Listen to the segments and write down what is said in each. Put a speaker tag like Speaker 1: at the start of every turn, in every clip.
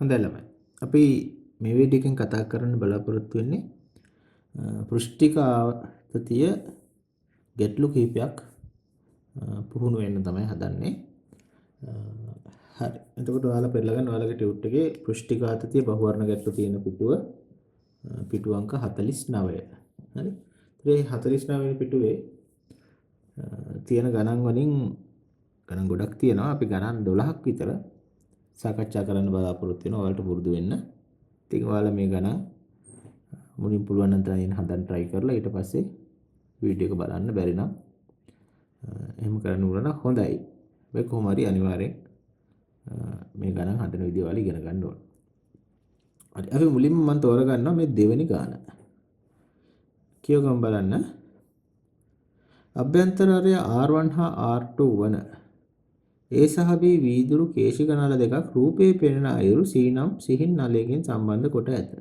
Speaker 1: හොඳයි ළමයි. අපි මේ වීඩියෝ එකෙන් කතා කරන්න බලාපොරොත්තු වෙන්නේ පෘෂ්ඨික ආතතිය ගැටලු කිහිපයක් පුහුණු වෙන්න තමයි හදන්නේ. හරි. එතකොට ඔයාලා පෙරලා ගන්න ඔයාලගේ ටියුට් එකේ පෘෂ්ඨික ආතතිය බහුවර්ණ ගැටලු තියෙන පිටුව පිටු අංක 49. හරි. ඉතින් මේ 49 වෙනි පිටුවේ තියෙන ගණන් වලින් ගණන් ගොඩක් තියෙනවා. අපි ගණන් 12ක් විතර සාකච්ඡා කරන්න බලාපොරොත්තු වෙනවා ඔයාලට පුරුදු වෙන්න. ඉතින් ඔයාලා මේ ගණන් මුලින් පුළුවන් නම් තනියෙන් හදන්න try කරලා ඊට පස්සේ වීඩියෝ එක බලන්න බැරි නම් එහෙම කරන්න ඕන නම් හොඳයි. හැබැයි කොහොම හරි අනිවාර්යෙන් මේ ගණන් හදන විදිය ඔයාලා ඉගෙන ගන්න ඕන. හරි. අපි මුලින්ම මම තෝරගන්නවා මේ දෙවෙනි ගාන. කියවගම බලන්න. අභ්‍යන්තර අරය R1 හා R2 වන A සහ B වීදුරු කේශික නල දෙකක් රූපයේ පෙනෙන අයුරු C නම් සිහින් නලයකින් සම්බන්ධ කොට ඇත.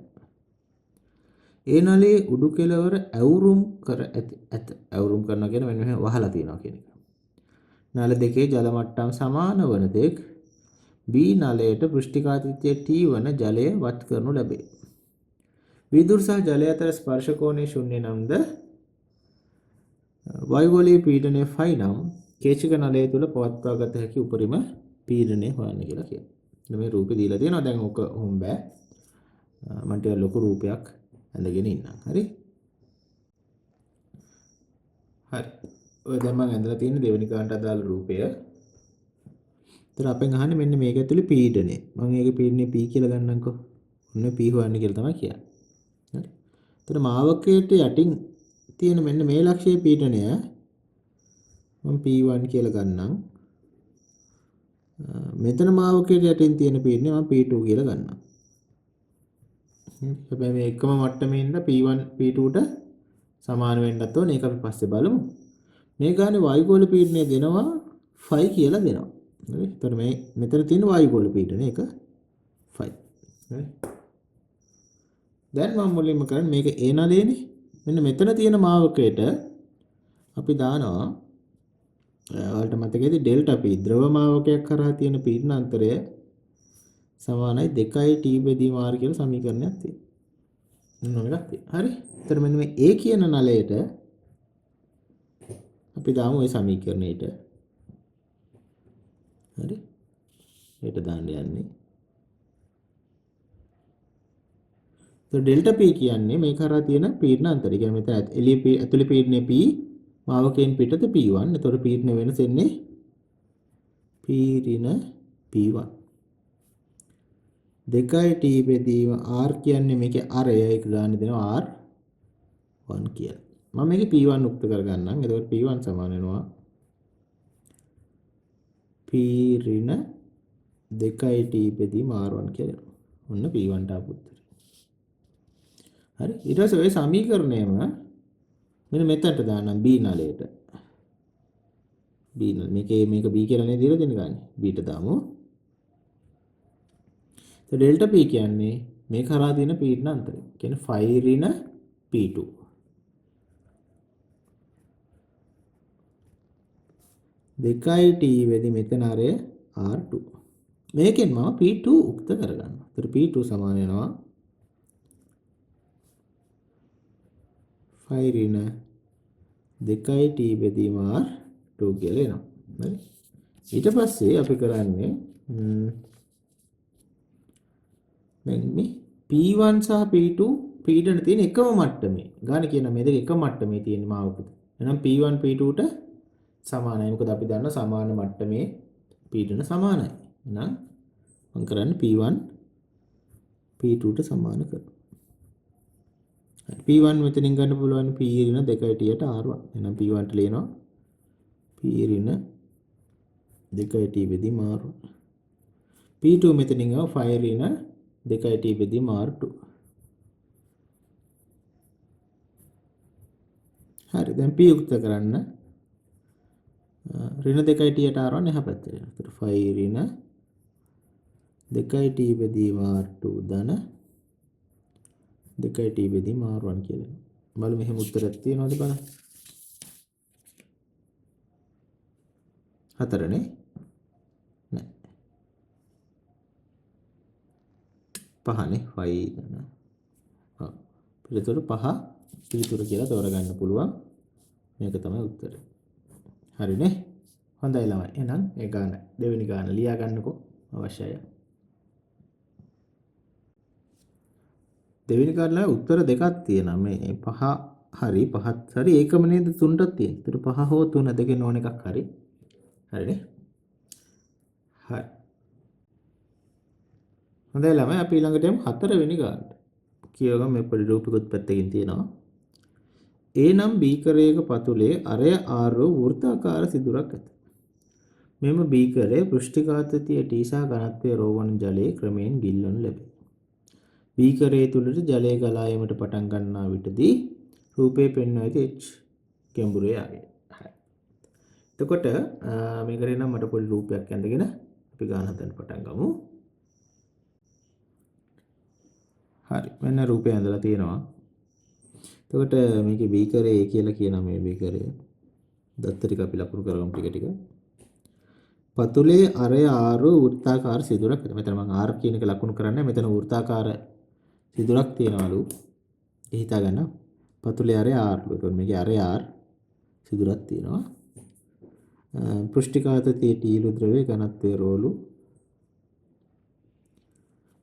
Speaker 1: ඒ නලයේ උඩු කෙළවර ඇවුරුම් කර ඇත. ඇවුරුම් කරනවා කියන මෙන්න මෙහෙම වහලා තියනවා කියන එක. නල දෙකේ ජල මට්ටම් සමාන වන තෙක් B නලයට පෘෂ්ඨිකාතිත්‍ය T වන ජලය වත් කරනු ලැබේ. වීදුරු සහ ජලය අතර ස්පර්ශ කෝණය ශූන්‍ය නම්ද වායුගෝලීය පීඩනය 5 නම් කේශික නලය තුල පවත්වා ගත හැකි උපරිම පීඩනය හොයන්න කියලා කියනවා. මේ රූපේ දීලා තියෙනවා. දැන් ඔක ඔහොම බෑ. මම ටිකක් ලොකු රූපයක් ඇඳගෙන ඉන්නම්. හරි? හරි. ඔය දැන් මම ඇඳලා තියෙන දෙවෙනි ගානට අදාළ රූපය. ඒතර අපෙන් අහන්නේ මෙන්න මේක ඇතුලේ පීඩනය. මම ඒකේ පීඩනය P කියලා ගන්නම්කෝ. ඔන්න P හොයන්න කියලා තමයි කියන්නේ. හරි. ඒතර මාවකයට යටින් තියෙන මෙන්න මේ ලක්ෂයේ පීඩනය මම P1 කියලා ගන්නම්. මෙතන මාවකයට යටින් තියෙන පීඩනය මම P2 කියලා ගන්නම්. හැබැයි මේ එකම මට්ටමේ ඉඳලා P1 P2 ට සමාන වෙන්නත් ඕනේ. ඒක අපි පස්සේ බලමු. මේ ගානේ වායුගෝල පීඩනය දෙනවා 5 කියලා දෙනවා. හරි. එතකොට මේ මෙතන තියෙන වායුගෝල පීඩනය ඒක 5. හරි. දැන් මම මුලින්ම කරන්නේ මේක A නලයනේ. මෙන්න මෙතන තියෙන මාවකයට අපි දානවා ඔයාලට මතකයිද ඩෙල්ටා P ද්‍රව මාවකයක් කරහා තියෙන පීඩන අන්තරය සමානයි 2 T බෙදීම R කියලා සමීකරණයක් තියෙනවා. ඔන්න ඔය එකක් තියෙනවා. හරි. එතකොට මෙන්න මේ A කියන නලයට අපි දාමු ওই සමීකරණයට. හරි. ඒට දාන්න යන්නේ. එතකොට ඩෙල්ටා P කියන්නේ මේක හරහා තියෙන පීඩන අන්තරය. කියන්නේ මෙතන එළිය ඇතුලේ පීඩනය P මාවකයෙන් පිටත P1. එතකොට පීඩන වෙනස එන්නේ P ඍණ P1. 2 T බෙදීම R කියන්නේ මේකේ අරය ඒක ගන්න දෙනවා R1 කියලා. මම මේකේ P1 උක්ත කරගන්නම්. එතකොට P1 සමාන වෙනවා P ඍණ 2 T බෙදීම R1 කියලා එනවා. ඔන්න P1 ට ආපු උත්තරේ. හරි. ඊට පස්සේ ඔය සමීකරණයම මෙන්න මෙතනට දාන්නම් B නලයට. B නල මේකේ මේක B කියලා නේද දීලා දෙන්නේ ගන්නේ. B ට දාමු. ඩෙල්ටා P කියන්නේ මේ කරා තියෙන පීඩන අන්තරය. කියන්නේ 5 ඍණ P2. 2 T වෙදි මෙතන අරය R2. මේකෙන් මම P2 උක්ත කරගන්නවා. ඒතර P2 සමාන වෙනවා 5 ඍණ 2 T බෙදීම R2 කියලා එනවා. හරි. ඊට පස්සේ අපි කරන්නේ දැන් මේ P1 සහ P2 පීඩන තියෙන එකම මට්ටමේ. ගාන කියන මේ දෙක එකම මට්ටමේ තියෙන මාවකද. එහෙනම් P1 P2 ට සමානයි. මොකද අපි දන්නවා සමාන මට්ටමේ පීඩන සමානයි. එහෙනම් මම කරන්නේ P1 P2 ට සමාන කරනවා. හරි. P1 මෙතනින් ගන්න පුළුවන් P ඍණ 2 T යට R1. එහෙනම් P1 ට ලියනවා P ඍණ 2 T බෙදීම R1. P2 මෙතනින් ආව 5 ඍණ 2 T බෙදීම R2. හරි. දැන් P යුක්ත කරන්න ඍණ 2 T යට R1 එහා පැත්තට යනවා. එතකොට 5 ඍණ 2 T බෙදීම R2 ධන 2 T බෙදීම R1 කියලා එනවා. බලමු මෙහෙම උත්තරයක් තියෙනවද බලන්න. 4 නේ. නෑ. පහනේ 5 ධන. ඔව්. පිළිතුර පහ පිළිතුර කියලා තෝරගන්න පුළුවන්. මේක තමයි උත්තරේ. හරිනේ? හොඳයි ළමයි. එහෙනම් ඒ ගාන දෙවෙනි ගාන ලියා ගන්නකෝ අවශ්‍යයි. දෙවෙනි ගාන ළමයි උත්තර දෙකක් තියෙනවා. මේ පහ හරි පහත් හරි ඒකම නේද තුනටත් තියෙන්නේ. ඒතර පහ හෝ තුන දෙකෙන් ඕන එකක් හරි. හරිනේ? හරි. හොඳයි ළමයි අපි ඊළඟට යමු හතරවෙනි ගානට. කියවගමු මේ පොඩි රූපිකුත් පැත්තකින් තියෙනවා. ඒ නම් බීකරයක පතුලේ අරය ආර් වූ වෘත්තාකාර සිදුරක් ඇත. මෙම බීකරය පෘෂ්ඨිකාතතිය T සහ ඝනත්වය රෝ වන ජලයේ ක්‍රමයෙන් ගිල්වනු ලැබේ. බීකරය තුළට ජලය ගලා ඒමට පටන් ගන්නා විටදී රූපේ පෙන්වා ඇති H ගැඹුරේ ආගය. හරි. එතකොට මේකට නම් මට පොඩි රූපයක් ඇඳගෙන අපි ගාන හදන්න පටන් ගමු. හරි. මෙන්න රූපය ඇඳලා තියෙනවා. එතකොට මේකේ බීකරේ A කියලා කියනවා මේ බීකරය. දත්ත ටික අපි ලකුණු කරගමු ටික ටික. පතුලේ අරය ආර් වූ වෘත්තාකාර සිදුරක් ඇත. මෙතන මම ආර් කියන එක ලකුණු කරන්නේ. මෙතන වෘත්තාකාර සිදුරක් තියෙනවලු. ඒ හිතා ගන්න. පතුලේ අරය ආර් ලු. එතකොට මේකේ අරය ආර් සිදුරක් තියෙනවා. පෘෂ්ඨිකාතතියේ ටීලු ද්‍රවයේ ඝනත්වය රෝලු.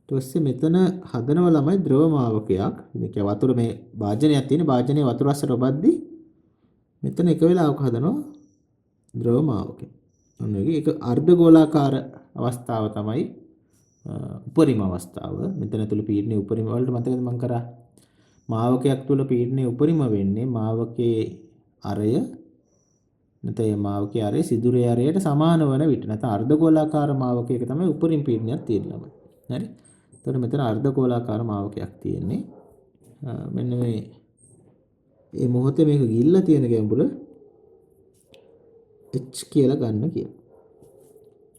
Speaker 1: ඊට පස්සේ මෙතන හදනව ළමයි ද්‍රව මාවකයක්. ඉතින් ඒ වතුර මේ භාජනයක් තියෙන භාජනයේ වතුර අස්සට ඔබද්දි මෙතන එක වෙලාවක හදනවා ද්‍රව මාවකයක්. ඔන්න ඒක අර්ධ ගෝලාකාර අවස්ථාව තමයි උපරිම අවස්ථාව. මෙතන තුල පීඩනය උපරිම වලට මතකද මං කරා මාවකයක් තුල පීඩනය උපරිම වෙන්නේ මාවකයේ අරය නැත්නම් ඒ මාවකයේ අරය සිදුරේ අරයට සමාන වන විට නැත්නම් අර්ධ ගෝලාකාර මාවකයක තමයි උපරිම පීඩනයක් තියෙන්නේ ළමයි. හරි. එතකොට මෙතන අර්ධ ගෝලාකාර මාවකයක් තියෙන්නේ. මෙන්න මේ මේ මොහොතේ මේක ගිල්ලා තියෙන ගැඹුර H කියලා ගන්න කියලා.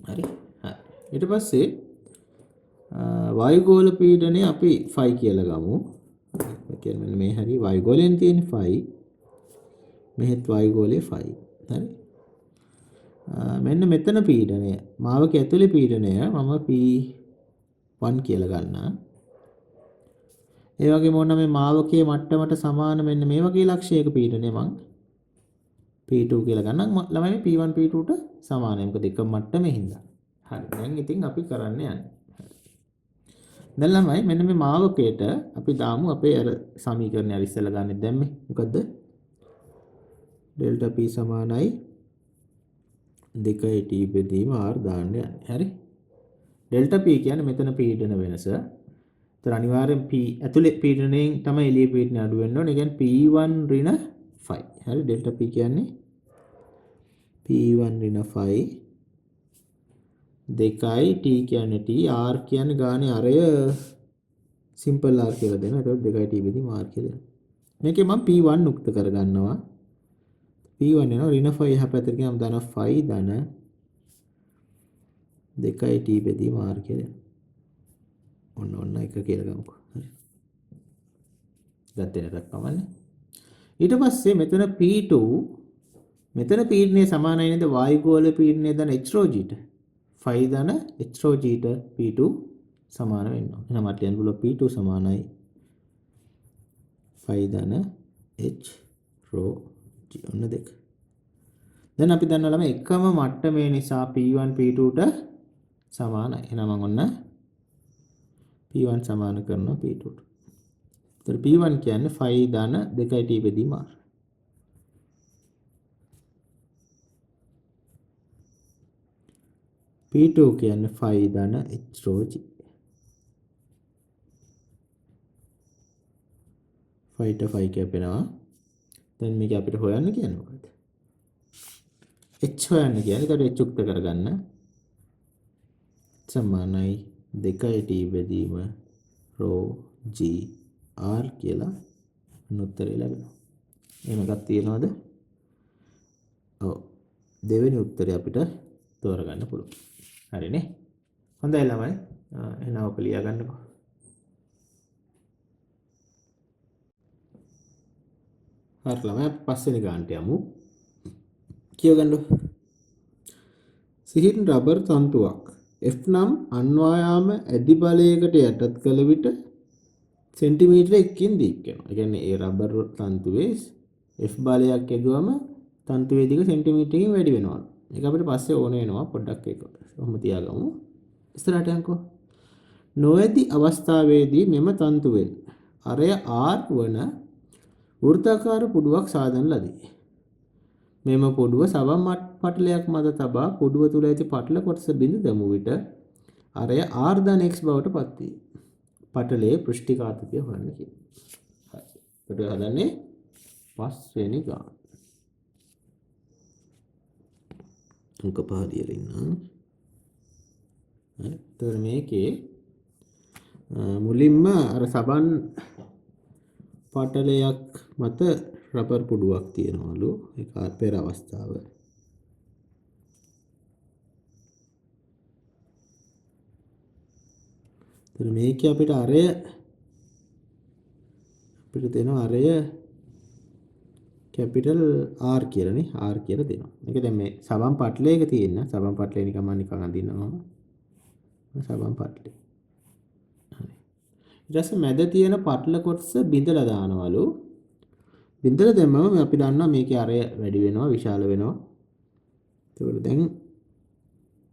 Speaker 1: හරි. හරි. ඊට පස්සේ වායුගෝල පීඩනය අපි ෆයි කියලා ගමු. ඒ කියන්නේ මෙන්න මේ හරිය වායුගෝලයෙන් තියෙන ෆයි. මෙහෙත් වායුගෝලයේ ෆයි. හරි. මෙන්න මෙතන පීඩනය මාවක ඇතුලේ පීඩනය මම P1 කියලා ගන්නා. ඒ වගේම ඕන මේ මාවකයේ මට්ටමට සමාන මෙන්න මේ වගේ ලක්ෂයක පීඩනය මං P2 කියලා ගන්නම්. ළමයි මේ P1 P2 ට සමානයි. මොකද එකම මට්ටමේ හින්දා. හරි. දැන් ඉතින් අපි කරන්න යන්නේ. හරි. දැන් ළමයි මෙන්න මේ මාවකයට අපි දාමු අපේ අර සමීකරණය අර ඉස්සෙල්ලා ගන්නෙ දැම්මේ. මොකද්ද? ඩෙල්ටා P සමානයි දෙකයි T බෙදීම R දාන්න යන්නේ. හරි. ඩෙල්ටා P කියන්නේ මෙතන පීඩන වෙනස. ඒතර අනිවාර්යෙන් P ඇතුලේ පීඩනයෙන් තමයි එළියේ පීඩනය අඩු වෙන්න ඕනේ. ඒ කියන්නේ P1 ඍණ 5. හරි. ඩෙල්ටා P කියන්නේ P1 ඍණ 5 දෙකයි T කියන්නේ T R කියන්නේ ගානේ අරය සිම්පල් R කියලා දෙනවා. ඒතකොට දෙකයි T බෙදීම R කියලා දෙනවා. මේකේ මම P1 උක්ත කරගන්නවා. P1 එනවා ඍණ 5 එහා පැත්තට ගියාම ධන 5 ධන දෙකයි T බෙදීම R කියලා දෙනවා. ඔන්න එක කියලා ගමුකෝ. හරි. ගත්තේ නැතත් කමන්නේ. ඊට පස්සේ මෙතන P2 මෙතන පීඩනය සමානයි නේද වායුගෝල පීඩනය ධන H rho G ට. 5 ධන H rho G ට P2 සමාන වෙන්න ඕන. එහෙනම් මට ලියන්න පුළුවන් P2 සමානයි 5 ධන H rho G. ඔන්න දෙක. දැන් අපි දන්නවා ළමයි එකම මට්ටමේ නිසා P1 P2 ට සමානයි. එහෙනම් මම ඔන්න P1 සමාන කරනවා P2 ට. ඒතර P1 කියන්නේ 5 ධන දෙකයි T බෙදීම R. P2 කියන්නේ 5 ධන H rho G. 5 ට 5 කැපෙනවා. දැන් මේක අපිට හොයන්න කියන්නේ මොකද්ද? H හොයන්න කියන්නේ. ඒතකොට H උක්ත කරගන්න. සමානයි දෙකයි T බෙදීම rho G R කියලා උත්තරේ ලැබෙනවා. එහෙම එකක් තියෙනවද? ඔව්. දෙවෙනි උත්තරේ අපිට තෝරගන්න පුළුවන්. හරිනේ. හොඳයි ළමයි. එහෙනම් ඔක ලියා ගන්නකෝ. හරි ළමයි අපි පස්වෙනි ගානට යමු. කියව ගන්නකො. සිහින් රබර් තන්තුවක් F නම් අන්වායාම ඇදි බලයකට යටත් කළ විට සෙන්ටිමීටර 1කින් දික් වෙනවා. ඒ කියන්නේ ඒ රබර් තන්තුවේ F බලයක් යදුවම තන්තුවේ දිග සෙන්ටිමීටරකින් වැඩි වෙනවා. ඒක අපිට පස්සේ ඕන වෙනවා, පොඩ්ඩක් ඒක ඔහොම තියාගමු. ඉස්සරහට යන්කෝ. නොඇදි අවස්ථාවේදී මෙම තන්තුවෙන් අරය R වන වෘත්තාකාර පුඩුවක් සාදන ලදී. මෙම පුඩුව සබන් පටලයක් මත තබා පුඩුව තුල ඇති පටල කොටස බිඳ දැමු විට අරය R ධන x බවට පත් වේ. පටලයේ පෘෂ්ඨික ආතතිය හොයන්න කියනවා. හරි. එතකොට හදන්නේ පස්වෙනි ගාන. අංක පහ දීලා ඉන්නම්. හරි. එතකොට මේකේ මුලින්ම අර සබන් පටලයක් මත රබර් පුඩුවක් තියෙනවලු. ඒක පෙර අවස්ථාව. එතන මේකේ අපිට අරය අපිට දෙනවා අරය කැපිටල් R කියලානේ, R කියලා දෙනවා. මේක දැන් මේ සබන් පටලයක තියෙන සබන් පටලේ නිකන් මම නිකන් අඳිනවා. සබන් පටලේ. හරි. ඊට පස්සේ මැද තියෙන පටල කොටස බිඳලා දානවලු. බිඳලා දැම්මම අපි දන්නවා මේකේ අරය වැඩි වෙනවා, විශාල වෙනවා. එතකොට දැන්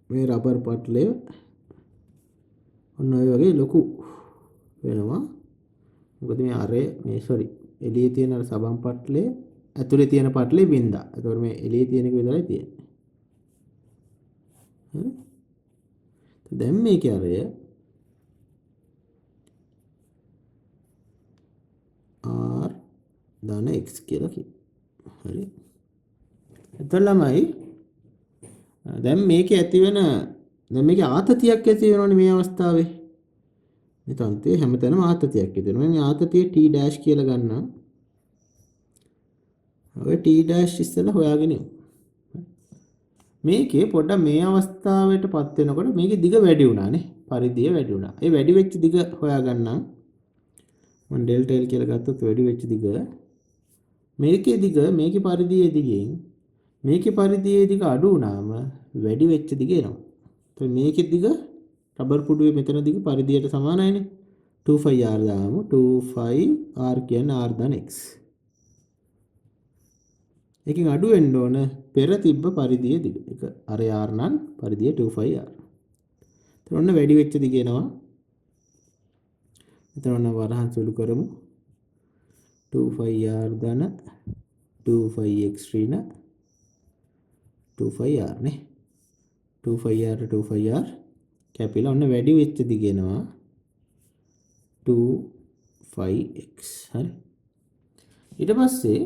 Speaker 1: මේ රබර් පටලය ඔන්න ඔය වගේ ලොකු වෙනවා. මොකද මේ අරය මේ සෝරි එළියේ තියෙන අර සබන් පටලේ ඇතුලේ තියෙන පටලේ බින්දා. එතකොට මේ එළියේ තියෙන එක විතරයි තියෙන්නේ. හරි. දැන් මේකේ අරය R ධන x කියලා කියනවා. හරි. එතකොට ළමයි දැන් මේකේ ඇති වෙන දැන් මේකේ ආතතියක් ඇති වෙනවනේ මේ අවස්ථාවේ. මේ තන්තුවේ හැමතැනම ආතතියක් ඇති වෙනවා. මේ ආතතිය T dash කියලා ගන්නම්. ඔය T dash ඉස්සෙල්ලා හොයාගෙන යමු. මේකේ පොඩ්ඩක් මේ අවස්ථාවට පත් වෙනකොට මේකේ දිග වැඩි වුණානේ. පරිධිය වැඩි වුණා. ඒ වැඩි වෙච්ච දිග හොයාගන්නම්. මම ඩෙල්ටා L කියලා ගත්තොත් වැඩි වෙච්ච දිග මේකේ දිග මේකේ පරිධියේ දිගෙන් මේකේ පරිධියේ දිග අඩු වුණාම වැඩි වෙච්ච දිග එනවා. එතකොට මේකේ දිග රබර් පුඩුවේ මෙතන දිග පරිධියට සමානයිනේ. 2 πr දාමු. 2 πr කියන්නේ R ධන x. එකකින් අඩු වෙන්න ඕන පෙර තිබ්බ පරිධියේ දිග. ඒක අර R නම් පරිධිය 2 πr. එතකොට ඔන්න වැඩි වෙච්ච දිග එනවා. එතන ඔන්න වරහන් සුළු කරමු. 2 πr ධන 2 πx ඍණ 2 πr නේ. 2 πr 2 πr කැපිලා ඔන්න වැඩි වෙච්ච දිග එනවා 2 πx. හරි. ඊට පස්සේ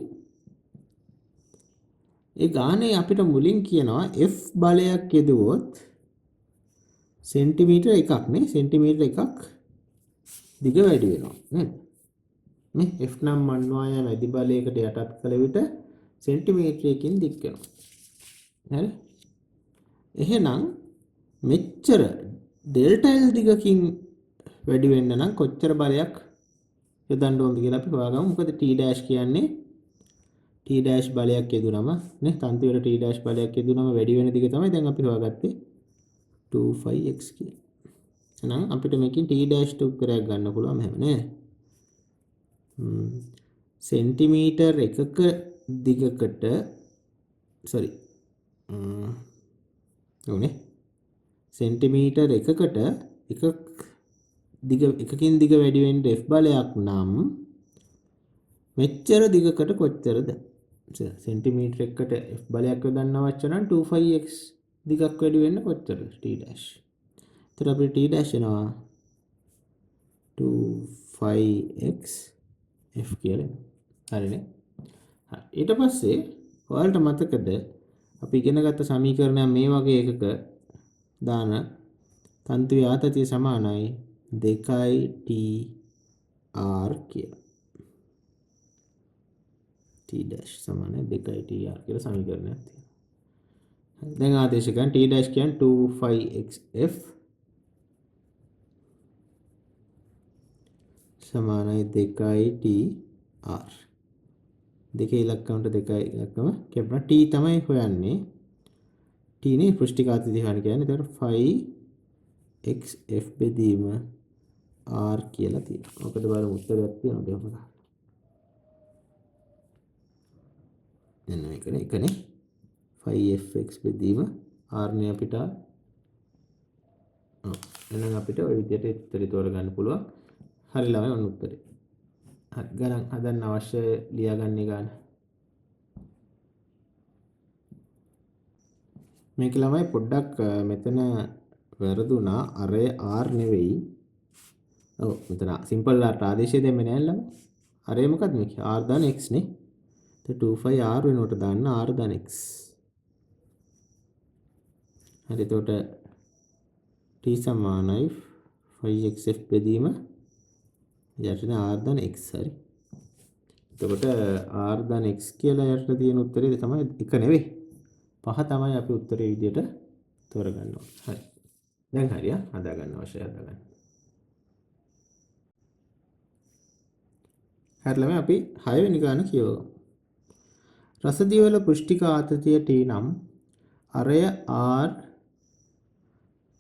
Speaker 1: ඒ ගානේ අපිට මුලින් කියනවා F බලයක් යෙදුවොත් සෙන්ටිමීටර එකක් නේ, සෙන්ටිමීටර එකක් දිග වැඩි වෙනවා නේද? මේ F නම් අන්වායාම ඇදි බලයකට යටත් කළ විට සෙන්ටිමීටරයකින් දික් වෙනවා. හරි. එහෙනම් මෙච්චර ඩෙල්ටා L දිගකින් වැඩි වෙන්න නම් කොච්චර බලයක් යොදන්න ඕනද කියලා අපි හොයාගමු. මොකද T dash කියන්නේ T dash බලයක් යෙදුනම නේ, තන්තු වල T dash බලයක් යෙදුනම වැඩි වෙන දිග තමයි දැන් අපි හොයාගත්තේ 2 πx කියලා. එහෙනම් අපිට මේකෙන් T dash උත්තරයක් ගන්න පුළුවන් මෙහෙම නේ. සෙන්ටිමීටර් එකක දිගකට සෝරි ඔව්නේ සෙන්ටිමීටර් එකකට එකක් දිග එකකින් දිග වැඩි වෙන්න F බලයක් නම් මෙච්චර දිගකට කොච්චරද? සෙන්ටිමීටර් එකකට F බලයක් යොදන්න අවශ්‍ය නම් 2 πx දිගක් වැඩි වෙන්න කොච්චරද? T dash. එතකොට අපිට T dash එනවා 2 πx F කියලා එනවා. හරිනේ? හරි. ඊට පස්සේ ඔයාලට මතකද අපි ඉගෙන ගත්ත සමීකරණයක් මේ වගේ එකක දාන තන්තුවේ ආතතිය සමානයි 2 T R කියලා. T dash සමානයි 2 T R කියලා සමීකරණයක් තියෙනවා. හරි. දැන් ආදේශ ගන්න T dash කියන්නේ 2 πxf සමානයි 2 T R. දෙකේ ඉලක්කමට දෙකයි ඉලක්කම කැපුණා. T තමයි හොයන්නේ. T නේ පෘෂ්ඨික ආතතිය හොයන්න කියන්නේ. එතකොට 5 x f බෙදීම r කියලා තියෙනවා. මොකද බලමු උත්තරයක් තියෙනවද එහෙම දාන්න. මෙන්න මේකනේ එකනේ 5fx බෙදීම r නේ අපිට. ඔව් එහෙනම් අපිට ඔය විදිහට උත්තරේ තෝරගන්න පුළුවන්. හරි ළමයි ඔන්න උත්තරේ. හරි ගණන් හදන්න අවශ්‍ය ලියාගන්න ගාන. මේක ළමයි පොඩ්ඩක් මෙතන වැරදුනා. අර r නෙවෙයි. ඔව් මෙතන සිම්පල් r ආදේශය දෙන්නේ නෑ ළමයි. අරේ මොකද්ද මේක? r ධන x නේ. එතකොට 25 r වෙනුවට දාන්න r ධන x. හරි එතකොට t සමානයි 5xf බෙදීම යටින් r ධන x. හරි. එතකොට r ධන x කියලා යටට තියෙන උත්තරේ තමයි එක නෙවෙයි. පහ තමයි අපි උත්තරේ විදියට තෝරගන්න ඕනේ. හරි. දැන් හරිය හදාගන්න අවශ්‍යයි හදාගන්න. හරි ළමයි අපි 6 වෙනි ගාන කියවමු. රසදියවල පෘෂ්ඨික ආතතිය T නම් අරය R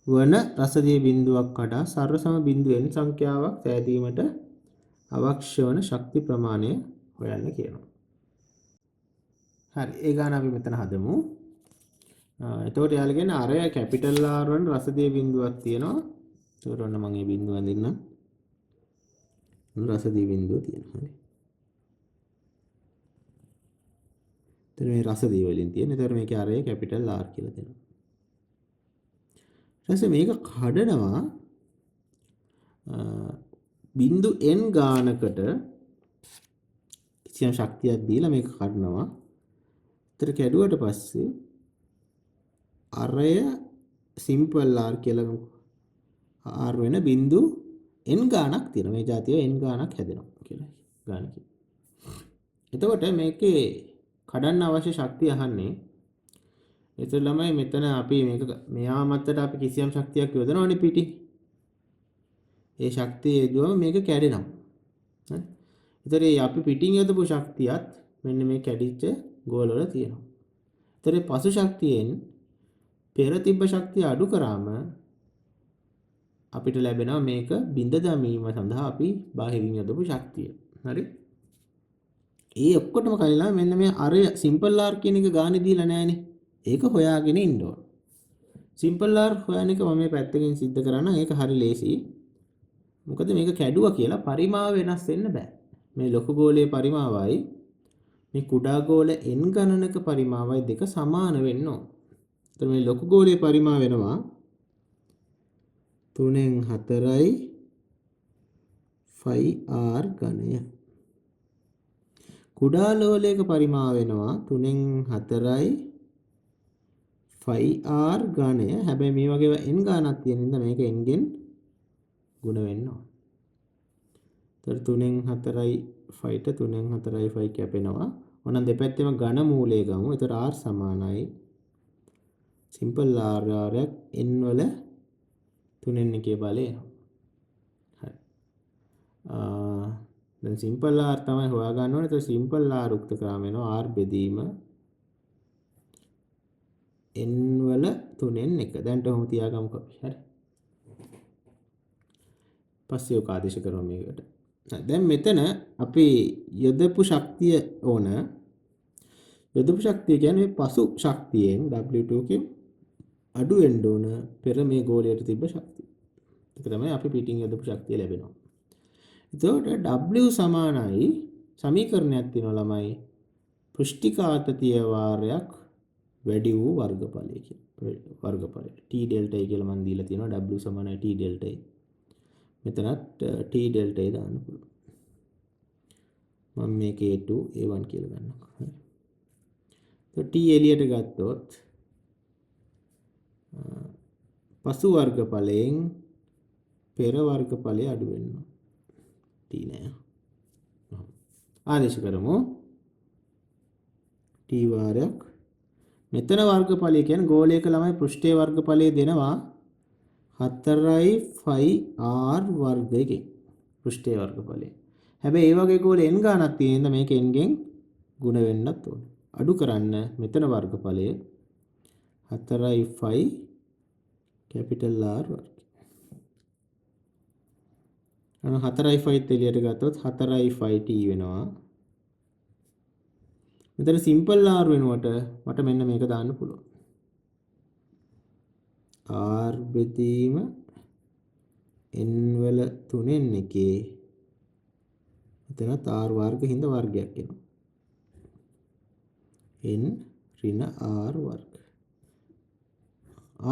Speaker 1: වන රසදිය බිඳුවක් කඩා සර්වසම බිඳු n සංඛ්‍යාවක් සෑදීමට අවශ්‍ය වන ශක්ති ප්‍රමාණය හොයන්න කියනවා. හරි ඒ ගාන අපි මෙතන හදමු. එතකොට යාළුවා කියන්නේ අරය කැපිටල් R වන රසදිය බිඳුවක් තියෙනවා. එතකොට ඔන්න මම මේ බිඳුව අඳින්නම්. රසදිය බිඳුව තියෙනවා. හරි. එතන මේ රසදිය වලින් තියෙන. එතකොට මේකේ අරය කැපිටල් R කියලා දෙනවා. ඊට පස්සේ මේක කඩනවා බිඳු n ගානකට කිසියම් ශක්තියක් දීලා මේක කඩනවා. එතන කැඩුවට පස්සේ අරය සිම්පල් r කියලා r වෙන බිඳු n ගානක් තියෙනවා. මේ જાතිය n ගානක් හැදෙනවා කියලා ගාන කියනවා. එතකොට මේකේ කඩන්න අවශ්‍ය ශක්තිය අහන්නේ. එතකොට ළමයි මෙතන අපි මේක මෙයා මතට අපි කිසියම් ශක්තියක් යොදනවනේ පිටින්. ඒ ශක්තිය යෙදුවම මේක කැඩෙනවා. හරි. එතකොට මේ අපි පිටින් යොදපු ශක්තියත් මෙන්න මේ කැඩිච්ච ගෝල වල තියෙනවා. එතකොට පසු ශක්තියෙන් පෙර තිබ්බ ශක්තිය අඩු කරාම අපිට ලැබෙනවා මේක බිඳ දැමීම සඳහා අපි බාහිරින් යොදපු ශක්තිය. හරි. ඒ ඔක්කොටම කලින් මෙන්න මේ අර සිම්පල් R කියන එක ගානේ දීලා නෑනේ. ඒක හොයාගෙන ඉන්න ඕන. සිම්පල් R හොයන එක මම මේ පැත්තකින් සිද්ධ කරා නම් ඒක හරි ලේසි. මොකද මේක කැඩුවා කියලා පරිමාව වෙනස් වෙන්න බෑ. මේ ලොකු ගෝලයේ පරිමාවයි මේ කුඩා ගෝල n ගණනක පරිමාවයි දෙක සමාන වෙන්න ඕන. එතකොට මේ ලොකු ගෝලයේ පරිමාව වෙනවා 3න් 4යි 5r ඝනය. කුඩා ලෝලයක පරිමාව වෙනවා 3න් 4යි 5r ඝනය. හැබැයි මේ වගේ ඒවා n ගානක් තියෙන හින්දා මේක n ගෙන් ගුණ වෙන්න ඕන. එතකොට 3න් 4යි 5ට 3න් 4යි 5 කැපෙනවා. ඕනනම් දෙපැත්තෙම ඝන මූලය ගමු. එතකොට r සමානයි සිම්පල් r වාරයක් n වල 3න් 1 බලය එනවා. හරි. දැන් සිම්පල් r තමයි හොයාගන්න ඕනේ. එතකොට සිම්පල් r උක්ත කරාම එනවා r බෙදීම n වල 3න් 1. දැන්ට ඔහොම තියාගමුකෝ අපි. හරි. පස්සේ ඔක ආදේශ කරමු මේකට. දැන් මෙතන අපි යොදපු ශක්තිය ඕන. යොදපු ශක්තිය කියන්නේ මේ පසු ශක්තියෙන් W2 කියමු. අඩු වෙන්න ඕන පෙර මේ ගෝලයට තිබ්බ ශක්තිය. ඒක තමයි අපි පිටින් යොදපු ශක්තිය ලැබෙනවා. එතකොට W සමානයි සමීකරණයක් තියෙනවා ළමයි. පෘෂ්ඨික ආතතිය වාරයක් වැඩි වූ වර්ගඵලය කියලා. වර්ගඵලය T delta A කියලා මම දීලා තියෙනවා. W සමානයි T delta A. මෙතනත් T delta A දාන්න පුළුවන්. මම මේක A2 A1 කියලා ගන්නවා. හරි. එතකොට T එළියට ගත්තොත් පසු වර්ගඵලයෙන් පෙර වර්ගඵලය අඩු වෙනවා. T නෑ. ආදේශ කරමු. T වාරයක් මෙතන වර්ගඵලය කියන්නේ ගෝලයක ළමයි පෘෂ්ඨයේ වර්ගඵලය දෙනවා 4යි 5r වර්ගයකින් පෘෂ්ඨයේ වර්ගඵලය. හැබැයි ඒ වගේ ගෝල n ගානක් තියෙන හින්දා මේක n ගෙන් ගුණ වෙන්නත් ඕනේ. අඩු කරන්න මෙතන වර්ගඵලය 4යි 5 කැපිටල් R වර්ගය. අන්න 4යි 5 එළියට ගත්තොත් 4යි 5t වෙනවා. මෙතන සිම්පල් r වෙනුවට මට මෙන්න මේක දාන්න පුළුවන්. r බෙදීම n වල 3න් එකේ මෙතනත් r වර්ග හින්දා වර්ගයක් එනවා. n ඍණ r වර්ග.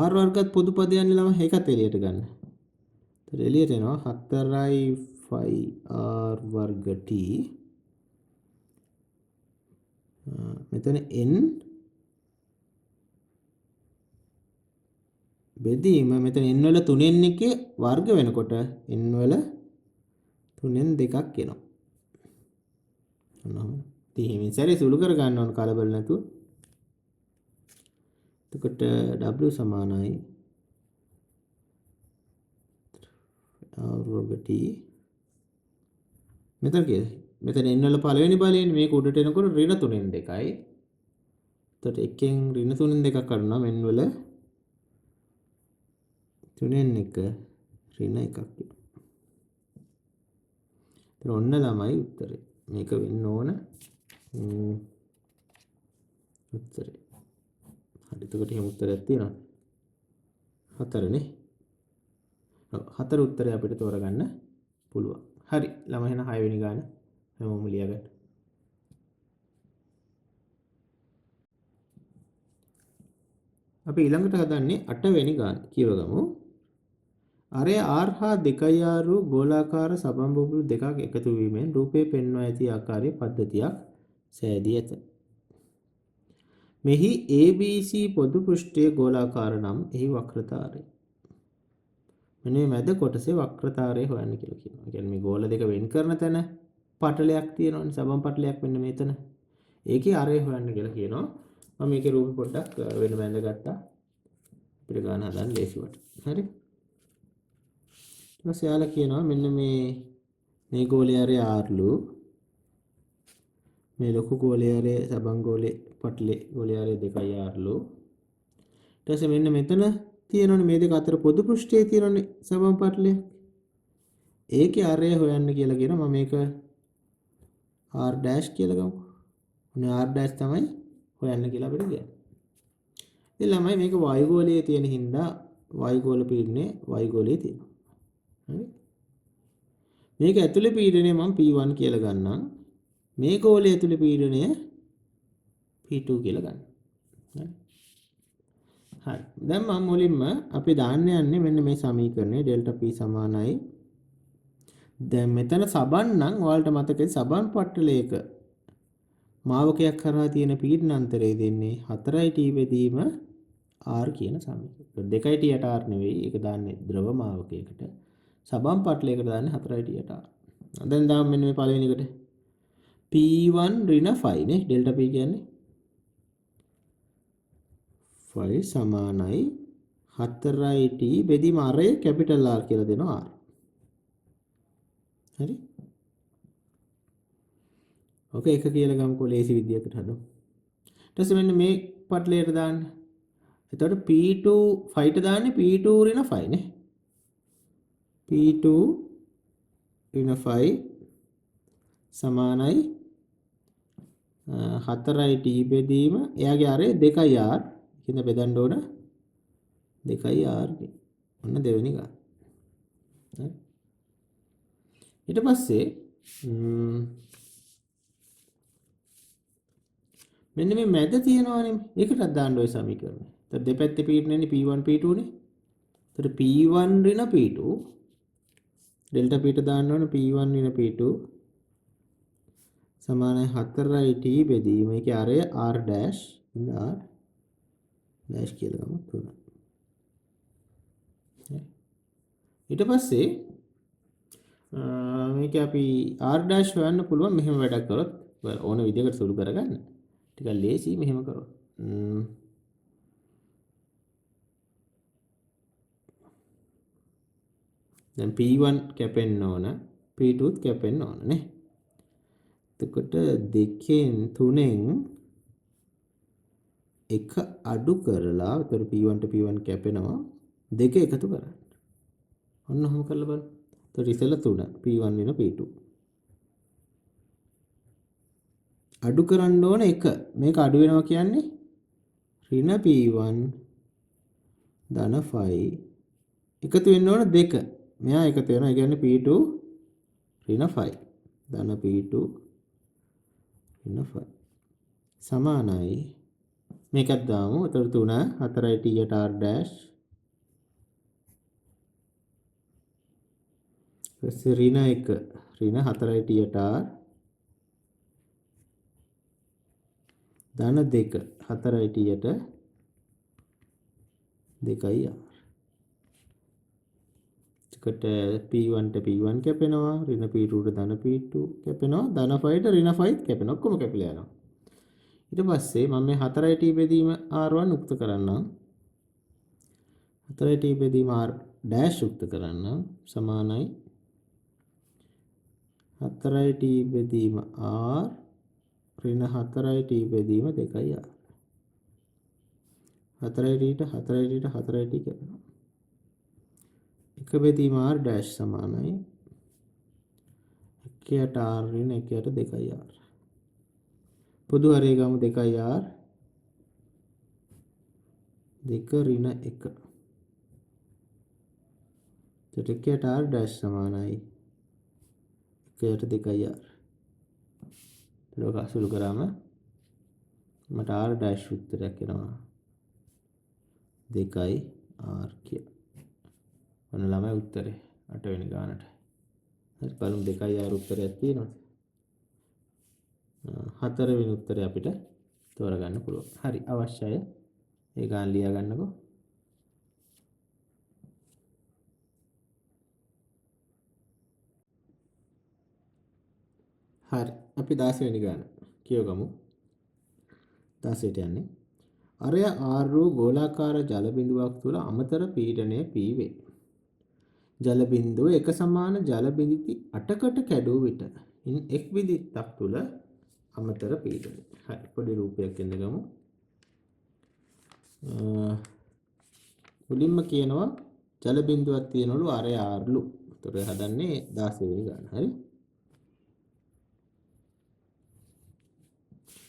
Speaker 1: r වර්ගත් පොදු පදයන්නේ ළමයි, ඒකත් එළියට ගන්න. එතකොට එළියට එනවා 4යි 5 r වර්ග t. මෙතන n බෙදීම මෙතන n වල 3න් එකේ වර්ග වෙනකොට n වල 3න් 2ක් එනවා. ඔන්න ඔහොම. ඉතින් හිමින් සැරේ සුළු කර ගන්න ඕන කලබල නැතුව. එතකොට w සමානයි r වර්ග t. මෙතන කීයද? මෙතන n වල පළවෙනි බලයනේ මේක උඩට එනකොට ඍණ 3න් 2යි. එතකොට එකෙන් ඍණ 3න් 2ක් අඩුනම් n වල 3න් 1 ඍණ 1ක් එනවා. එතකොට ඔන්න ළමයි උත්තරේ. මේක වෙන්න ඕන උත්තරේ. හරි, එතකොට එහෙම උත්තරයක් තියෙනවා. 4නේ. ඔව්, 4 උත්තරේ අපිට තෝරගන්න පුළුවන්. හරි ළමයි, එහෙනම් 6 වෙනි ගාන හැමෝම ලියාගන්න. අපි ඊළඟට හදන්නේ 8 වෙනි ගාන. කියවගමු. අරය r හා 2 r වූ ගෝලාකාර සබන් බුබුලු දෙකක් එකතු වීමෙන් රූපය පෙන්වා ඇති ආකාරයේ පද්ධතියක් සෑදී ඇත. මෙහි ABC පොදු පෘෂ්ඨය ගෝලාකාර නම් එහි වක්‍රතාරය. මෙන්න මේ මැද කොටසේ වක්‍රතාරය හොයන්න කියලා කියනවා. ඒ කියන්නේ මේ ගෝල දෙක වෙන් කරන තැන පටලයක් තියෙනවනේ, සබන් පටලයක් මෙන්න මෙතන. ඒකේ අරය හොයන්න කියලා කියනවා. මම මේකේ රූප පොඩ්ඩක් වෙනම ඇඳගත්තා. අපිට ගාන හදන්න ලේසිවට. හරි. ඊට පස්සේ යාලා කියනවා මෙන්න මේ ගෝලයේ අරය r ලු, මේ ලොකු ගෝලයේ අරය සබන් ගෝලේ පටලේ ගෝලයේ අරය 2 r ලු. ඊට පස්සේ මෙන්න මෙතන තියෙනවනේ මේ දෙක අතර පොදු පෘෂ්ඨයේ තියෙනවනේ සබන් පටලය. ඒකේ අරය හොයන්න කියලා කියනවා. මම මේක r dash කියලා ගමුකෝ. ඔන්න r dash තමයි හොයන්න කියලා අපිට කියන්නේ. ඉතින් ළමයි මේක වායුගෝලයේ තියෙන හින්දා වායුගෝල පීඩනය වායුගෝලයේ තියෙනවා. හරි. මේක ඇතුලේ පීඩනය මම P1 කියලා ගන්නම්. මේ ගෝලයේ ඇතුලේ පීඩනය P2 කියලා ගන්නම්. හරි. හරි. දැන් මම මුලින්ම අපි දාන්න යන්නේ මෙන්න මේ සමීකරණය ඩෙල්ටා P සමානයි. දැන් මෙතන සබන් නම් ඔයාලට මතකයි සබන් පටලයක මාවකයක් කරා තියෙන පීඩන අන්තරය දෙන්නේ 4යි T බෙදීම R කියන සමීකරණය. 2යි T යට R නෙවෙයි, ඒක දාන්නේ ද්‍රව මාවකයකට. සබන් පටලයකට දාන්නේ 4යි T යට R. දැන් දාමු මෙන්න මේ පළවෙනි එකට. P1 ඍණ 5 නේ ඩෙල්ටා P කියන්නේ 5 සමානයි 4යි T බෙදීම R ඒ කැපිටල් R කියලා දෙනවා R. හරි. ඔක එක කියලා ගමුකෝ ලේසි විදියකට හදමු. ඊට පස්සේ මෙන්න මේ පටලයට දාන්න. එතකොට P2 5 ට දාන්නේ P2 ඍණ 5 නේ. P2 ඍණ 5 සමානයි 4යි T බෙදීම එයාගේ අරේ 2යි R. ඉතින් බෙදන්න ඕන 2යි R ගේ. ඔන්න දෙවෙනි ගාන. හරි. ඊට පස්සේ මෙන්න මේ මැද තියෙනවනේ ඒකටත් දාන්න ওই සමීකරණය. එතකොට දෙපැත්තේ පීඩනය එන්නේ P1 P2 නේ. එතකොට P1 ඍණ P2 delta P ට දාන්න ඕන P1 ඍණ P2 සමානයි 4යි T බෙදීම ඒකේ අරය R dash ඉන්න R dash කියලා ගමු 3. හරි. ඊට පස්සේ මේක අපි R dash හොයන්න පුළුවන් මෙහෙම වැඩක් කරොත් ඕන විදිහකට සුළු කරගන්න. ටිකක් ලේසි මෙහෙම කරොත්. දැන් P1 කැපෙන්න ඕන P2 කැපෙන්න ඕන නේ. එතකොට දෙකෙන් තුනෙන් එක අඩු කරලා එතකොට P1 ට P1 කැපෙනවා දෙක එකතු කරන්න. ඔන්න ඔහොම කරලා බලන්න. එතකොට ඉස්සෙල්ලා 3 P1 වෙන P2. අඩු කරන්න ඕන 1. මේක අඩු වෙනවා කියන්නේ ඍණ P1 ධන 5 එකතු වෙන්න ඕන 2. මෙයා එකතු වෙනවා. ඒ කියන්නේ P2 ඍණ 5 ධන P2 ඍණ 5 සමානයි. මේකත් දාමු. එතකොට 3 4යි T යට R dash ඊපස්සේ ඍණ 1 ඍණ 4යි T යට R ධන 2 4යි T යට 2යි R. එතකොට P1 ට P1 කැපෙනවා, ඍණ P2 ට ධන P2 කැපෙනවා, ධන 5 ට ඍණ 5 කැපෙනවා. ඔක්කොම කැපිලා යනවා. ඊට පස්සේ මම මේ 4යි T බෙදීම R1 උක්ත කරන්නම්. 4යි T බෙදීම R dash උක්ත කරන්නම් සමානයි 4යි T බෙදීම R ඍණ 4යි T බෙදීම 2යි R. 4යි T ට 4යි T ට 4යි T කැපෙනවා. 1 බෙදීම R dash සමානයි 1 යට R ඍණ 1 යට 2යි R. පොදු හරය ගමු 2යි R 2 ඍණ 1. එතකොට 1 යට R dash සමානයි 1 යට 2යි R. ඒක අසුළු කරාම මට R dash උත්තරයක් එනවා 2යි R කියලා. ඔන්න ළමයි උත්තරේ 8 වෙනි ගානට. හරි බලමු 2යි R උත්තරයක් තියෙනවද? 4 වෙනි උත්තරේ අපිට තෝරගන්න පුළුවන්. හරි අවශ්‍යය. ඒ ගාන ලියා ගන්නකෝ. හරි අපි 16 වෙනි ගාන කියවගමු. 16ට යන්නේ. අරය R වූ ගෝලාකාර ජල බිඳුවක් තුල අමතර පීඩනය P වේ. ජල බිඳුව එක සමාන ජල බිඳිති 8කට කැඩූ විට ඉන් එක් බිඳිත්තක් තුල අමතර පීඩනය. හරි පොඩි රූපයක් එන්නගමු. මුලින්ම කියනවා ජල බිඳුවක් තියෙනවලු අරය R ලු. ඒතර හදන්නේ 16 වෙනි ගාන. හරි.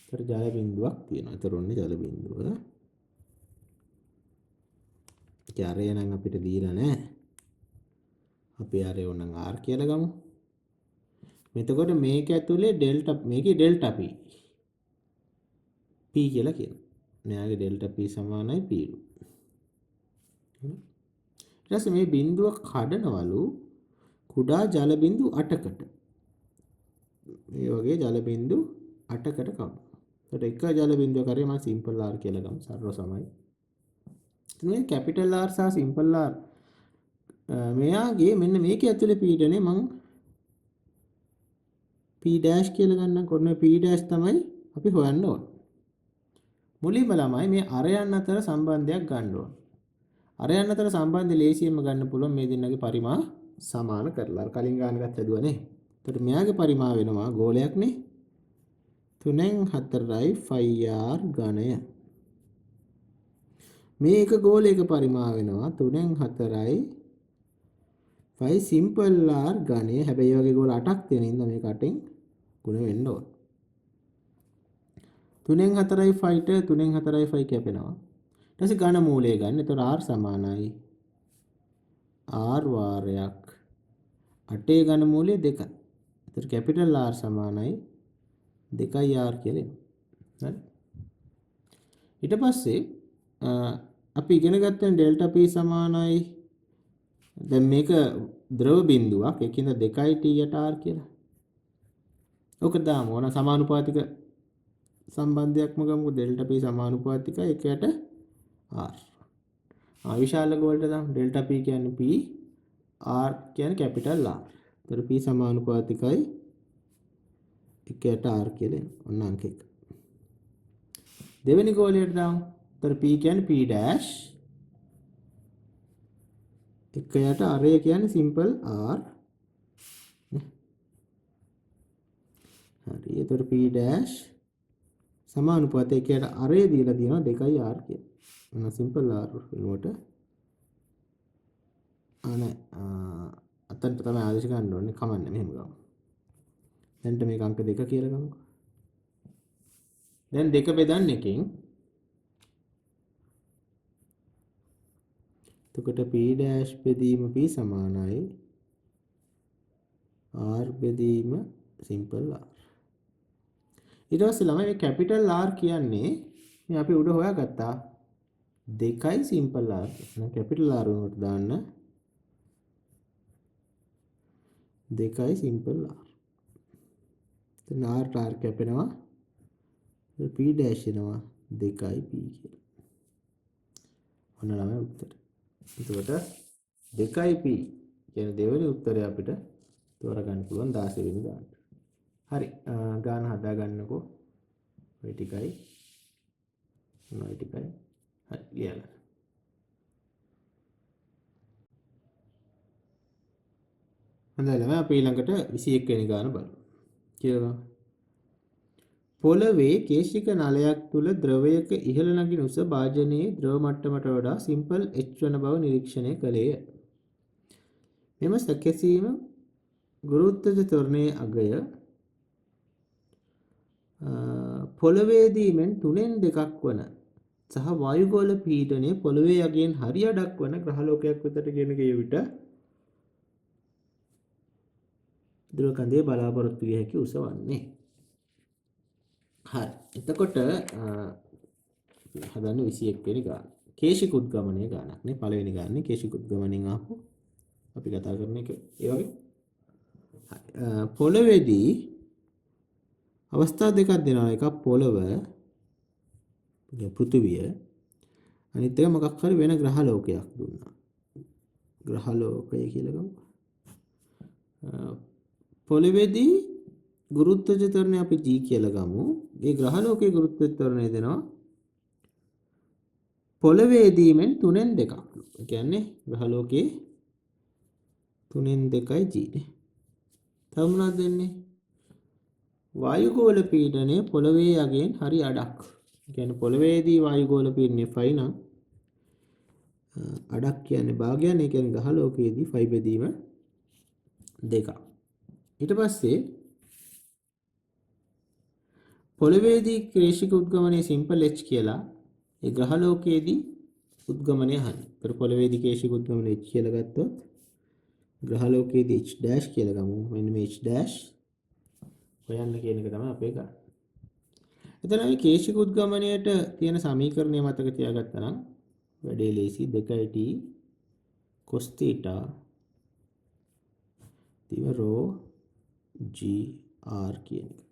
Speaker 1: ඒතර ජල බිඳුවක් තියෙනවා. ඒතර ඔන්නේ ජල බිඳුව. ඒක අරය නම් අපිට දීලා නෑ. අපි අරය ඕනනම් R කියලා ගමු. එතකොට මේක ඇතුලේ ඩෙල්ටා මේකේ ඩෙල්ටා P P කියලා කියනවා. මෙයාගේ ඩෙල්ටා P සමානයි P ලු. ඊට පස්සේ මේ බිඳුව කඩනවලු කුඩා ජල බිඳු 8කට. මේ වගේ ජල බිඳු 8කට කඩනවා. එතකොට එක ජල බිඳුවක් හරිය මම සිම්පල් R කියලා ගමු. සරල සමයි. ඉතින් මේ කැපිටල් R සහ සිම්පල් R මෙයාගේ මෙන්න මේකේ ඇතුලේ පීඩනය මං P dash කියලා ගන්නම්. කොහොම P dash තමයි අපි හොයන්න ඕන. මුලින්ම ළමයි මේ අරයන් අතර සම්බන්ධයක් ගන්න ඕන. අරයන් අතර සම්බන්ධය ලේසියෙන්ම ගන්න පුළුවන් මේ දෙන්නගේ පරිමා සමාන කරලා. අර කලින් ගාන එකත් හැදුවානේ. එතකොට මෙයාගේ පරිමා වෙනවා ගෝලයක් නේ. 3න් 4යි 5R ඝනය. මේ එක ගෝලයක පරිමා වෙනවා 3න් 4යි 5 සිම්පල් R ඝනය. හැබැයි ඒ වගේ ගෝල 8ක් තියෙන හින්දා මේක 8න් ගුණ වෙන්න ඕන. 3න් 4යි 5ට 3න් 4යි 5 කැපෙනවා. ඊට පස්සේ ඝන මූලය ගන්න. එතකොට R සමානයි R වාරයක් 8 ඝන මූලය 2යි. එතකොට කැපිටල් R සමානයි 2යි R කියලා එනවා. හරි. ඊට පස්සේ අපි ඉගෙන ගත්තා ඩෙල්ටා P සමානයි දැන් මේක ද්‍රව බිඳුවක්. ඒකින්ද 2යි T යට R කියලා. ඔක දාමු. ඕන සමානුපාතික සම්බන්ධයක්ම ගමුකෝ. ඩෙල්ටා P සමානුපාතිකයි 1 යට R. විශාල ගෝලට දාමු. ඩෙල්ටා P කියන්නේ P, R කියන්නේ කැපිටල් R. ඒතර P සමානුපාතිකයි 1 යට R කියලා එනවා. ඔන්න අංක 1. දෙවෙනි ගෝලයට දාමු. ඒතර P කියන්නේ P dash 1 යට R කියන්නේ සිම්පල් R. හරි. ඒතර P dash සමානුපාතය 1 යට R දීලා තියෙනවා 2යි R කියලා. ඔන්න සිම්පල් R වෙනුවට නෑ අතන්ට තමයි ආදේශ ගන්න ඕනේ. කමන්නේ මෙහෙම ගමු. දැන්ට මේක අංක 2 කියලා ගමුකෝ. දැන් 2 බෙදන්න එකෙන් එතකොට P dash බෙදීම P සමානයි R බෙදීම සිම්පල් R. ඊට පස්සේ ළමයි මේ කැපිටල් R කියන්නේ මේ අපි උඩ හොයාගත්තා 2යි සිම්පල් R. එහෙනම් කැපිටල් R වලට දාන්න 2යි සිම්පල් R. එතන R R කැපෙනවා. P dash එනවා 2යි P කියලා. ඔන්න ළමයි උත්තර. එතකොට 2යි P කියන දෙවෙනි උත්තරය අපිට තෝරගන්න පුළුවන් 16 වෙනි ගානට. හරි, ගාන හදා ගන්නකෝ. ඔය ටිකයි. ඔන්න ඔය ටිකයි. හරි, ලියලා. හොඳයි ළමයි, අපි ඊළඟට 21 වෙනි ගාන බලමු. කියලා පොළවේ කේශික නලයක් තුල ද්‍රවයක ඉහළ නගින උස භාජනයේ ද්‍රව මට්ටමට වඩා සිම්පල් H වන බව නිරීක්ෂණය කළේය. මෙම සැකසීම ගුරුත්වජ ත්වරණයේ අගය පොළවේදී මෙන් 2/3 වන සහ වායුගෝල පීඩනය පොළවේ යගයෙන් හරි අඩක් වන ග්‍රහලෝකයක් වෙතට ගෙන ගිය විට ද්‍රව කඳේ බලාපොරොත්තු විය හැකි උස වන්නේ. හරි. එතකොට හදන්න 21 වෙනි ගාන. කේශික උද්ගමනයේ ගානක් නේ. පළවෙනි ගානේ කේශික උද්ගමනයෙන් ආපු අපි කතා කරන එක ඒ වගේ. හරි. පොළවේදී අවස්ථා දෙකක් දෙනවා. එකක් පොළව පෘථිවිය, අනිත් එක මොකක් හරි වෙන ග්‍රහ ලෝකයක් දුන්නා. ග්‍රහ ලෝකය කියලා ගමු. පොළවේදී ගුරුත්වජ ත්වරණය අපි G කියලා ගමු. ඒ ග්‍රහ ලෝකයේ ගුරුත්වජ ත්වරණය දෙනවා පොළවේදී මෙන් 2/3. ඒ කියන්නේ ග්‍රහ ලෝකයේ 2/3 G නේ. තව මොනවද දෙන්නේ? වායුගෝල පීඩනය පොළවේ යගෙන් හරි අඩක්. ඒ කියන්නේ පොළවේදී වායුගෝල පීඩනය 5 නම් අඩක් කියන්නේ භාගයන්. ඒ කියන්නේ ග්‍රහ ලෝකයේදී 5 බෙදීම 2. ඊට පස්සේ පොළවේදී ක්‍රේෂික උද්ගමනය සිම්පල් H කියලා ඒ ග්‍රහ ලෝකයේදී උද්ගමනය අහන්නේ. ඒතර පොළවේදී කේශික උද්ගමනය H කියලා ගත්තොත් ග්‍රහ ලෝකයේදී H dash කියලා ගමු. මෙන්න මේ H dash හොයන්න කියන එක තමයි අපේ ගාන. එතන මේ කේශික උද්ගමනයට තියෙන සමීකරණය මතක තියාගත්තා නම් වැඩේ ලේසි. 2T cos theta දිව rho g r කියන එක.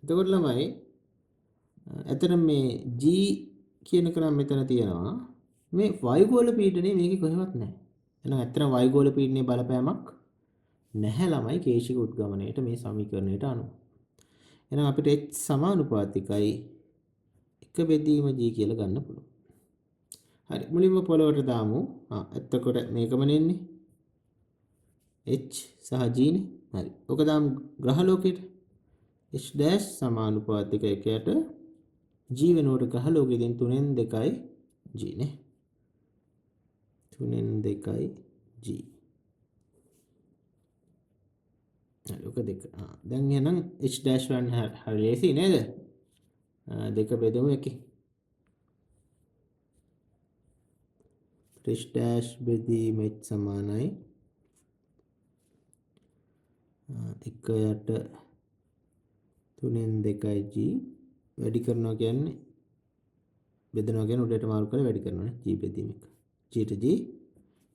Speaker 1: එතකොට ළමයි ඇත්තටම මේ g කියන එක නම් මෙතන තියෙනවා. මේ වායුගෝල පීඩනය මේකේ කොහෙවත් නැහැ. එහෙනම් ඇත්තටම වායුගෝල පීඩනයේ බලපෑමක් නැහැ ළමයි කේශික උද්ගමනයට මේ සමීකරණයට අනුව. එහෙනම් අපිට h සමානුපාතිකයි 1 බෙදීම g කියලා ගන්න පුළුවන්. හරි, මුලින්ම පොළවට දාමු. එතකොට මේකම නෙන්නේ h සහ g නේ. හරි, ඔක දාමු ග්‍රහ ලෝකෙට. h dash සමානුපාතික 1ට g වෙනුවට ග්‍රහ ලෝකෙ දෙන 2/3 g නේ. 2/3 g. හරි, ඔක දෙක. දැන් එහෙනම් h dash වන්න හරි ලේසි නේද? දෙක බෙදමු එකේ. h dash බෙදීම h සමානයි 1 යට 2/3 g වැඩි කරනවා කියන්නේ බෙදනවා කියන්නේ උඩට මාරු කරලා වැඩි කරනවා නේ. g බෙදීම එක. g ට g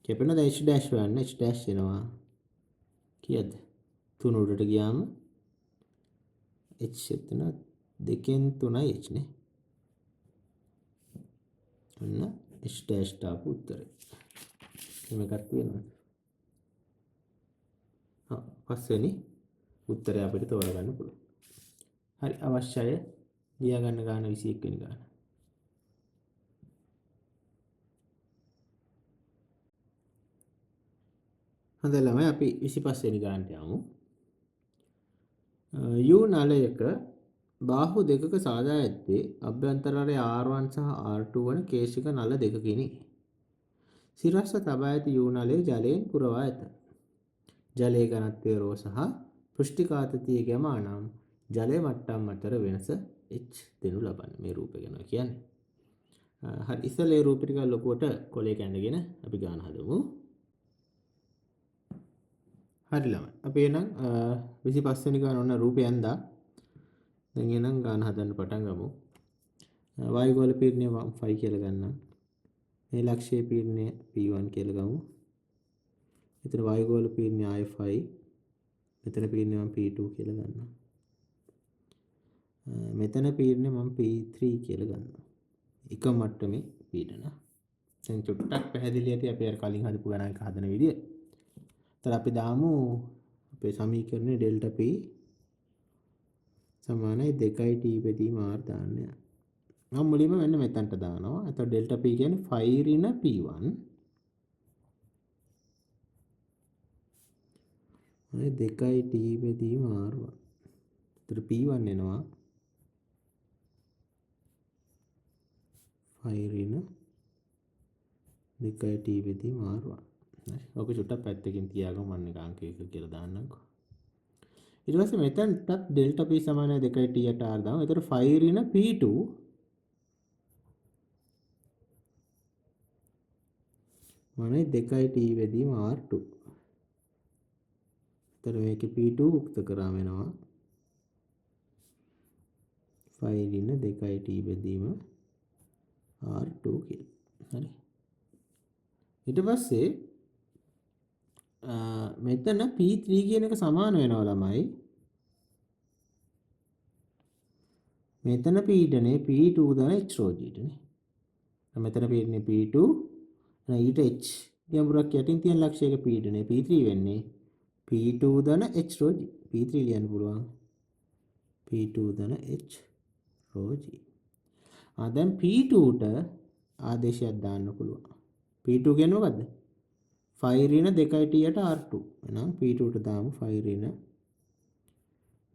Speaker 1: කැපෙනවා. දැන් h dash හොයන්න. h dash එනවා කීයද? 3 උඩට ගියාම h එතන 2/3 h නේ. ඔන්න h dash ට ආපු උත්තරේ. එහෙම එකක් තියෙනවා. පස්වෙනි උත්තරය අපිට තෝරගන්න පුළුවන්. හරි, අවශ්‍යය ලියා ගන්න ගාන 21 වෙනි ගාන. හොඳයි ළමයි, අපි 25 වෙනි ගානට යමු. U නලයක බාහුව දෙකක සාදා ඇත්තේ අභ්‍යන්තර අරය R1 සහ R2 වන කේශික නල දෙකකිනි. සිරස්ව තබා ඇති U නලය ජලයෙන් පුරවා ඇත. ජලයේ ඝනත්වය රෝ සහ පෘෂ්ඨික ආතතියේ ගැමා නම් ජලය මට්ටම් අතර වෙනස h දෙනු ලබන්නේ. මේ රූපය ගැන කියන්නේ. හරි, ඉස්සෙල්ලා ඒ රූප ටික ලොකුවට කොලයක ඇඳගෙන අපි ගාන හදමු. හරි ළමයි, අපි එහෙනම් 25 වෙනි ගාන ඔන්න රූපය ඇඳා. දැන් එහෙනම් ගාන හදන්න පටන් ගමු. වායුගෝල පීඩනය 5 කියලා ගන්නම්. මේ ලක්ෂයේ පීඩනය P1 කියලා ගමු. මෙතන වායුගෝල පීඩනය ආය 5. මෙතන පීඩනය මම P2 කියලා ගන්නවා. මෙතන පීඩනය මම P3 කියලා ගන්නවා. එක මට්ටමේ පීඩන. දැන් චුට්ටක් පැහැදිලි ඇති අපි අර කලින් හදපු ගණන් එක හදන විදිය. එතන අපි දාමු අපේ සමීකරණය ඩෙල්ටා P සමානයි 2 T බෙදීම R දාන්න යන්න. මම මුලින්ම මෙන්න මෙතනට දානවා. එතකොට ඩෙල්ටා P කියන්නේ 5 ඍණ P1 හරි 2 T බෙදීම R1. එතකොට P1 එනවා 5 ඍණ 2 T බෙදීම R1. හරි. ඔක චුට්ටක් පැත්තකින් තියාගමු. මම නිකන් අංක 1 කියලා දාන්නම්කෝ. ඊට පස්සේ මෙතනටත් ඩෙල්ටා P සමානයි 2 T යට R දාමු. එතකොට 5 ඍණ P2 මනේ 2 T බෙදීම R2. එතකොට මේකේ P2 උක්ත කරාම එනවා 5 ඍණ 2 T බෙදීම R2 කියලා. හරි. ඊට පස්සේ මෙතන P3 කියන එක සමාන වෙනවා ළමයි. මෙතන පීඩනය P2 ධන H rho G ට නේ. මෙතන පීඩනය P2 ඊට H ගැඹුරක් යටින් තියෙන ලක්ෂයක පීඩනය P3 වෙන්නේ P2 ධන H rho G. P3 ලියන්න පුළුවන් P2 ධන H rho G. දැන් P2 ට ආදේශයක් දාන්න පුළුවන්. P2 කියන්නේ මොකද්ද? 5 ඍණ 2 T යට R2. එහෙනම් P2 ට දාමු 5 ඍණ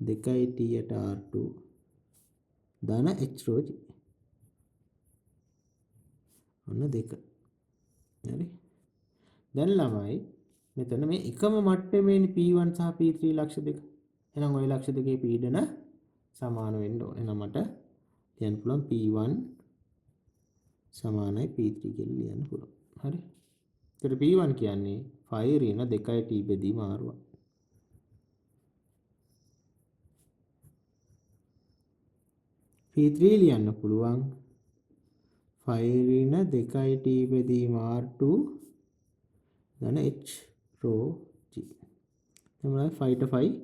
Speaker 1: 2 T යට R2 ධන H rho G. ඔන්න දෙක. හරි. දැන් ළමයි මෙතන මේ එකම මට්ටමේනේ P1 සහ P3 ලක්ෂ දෙක. එහෙනම් ওই ලක්ෂ දෙකේ පීඩන සමාන වෙන්න ඕනේ. එහෙනම් මට ලියන්න පුළුවන් P1 සමානයි P3 කියලා ලියන්න පුළුවන්. හරි. එතකොට P1 කියන්නේ 5 ඍණ 2 T බෙදීම R1. P3 ලියන්න පුළුවන් 5 ඍණ 2 T බෙදීම R2 ධන H rho G. දැන් මොනවද 5 ට 5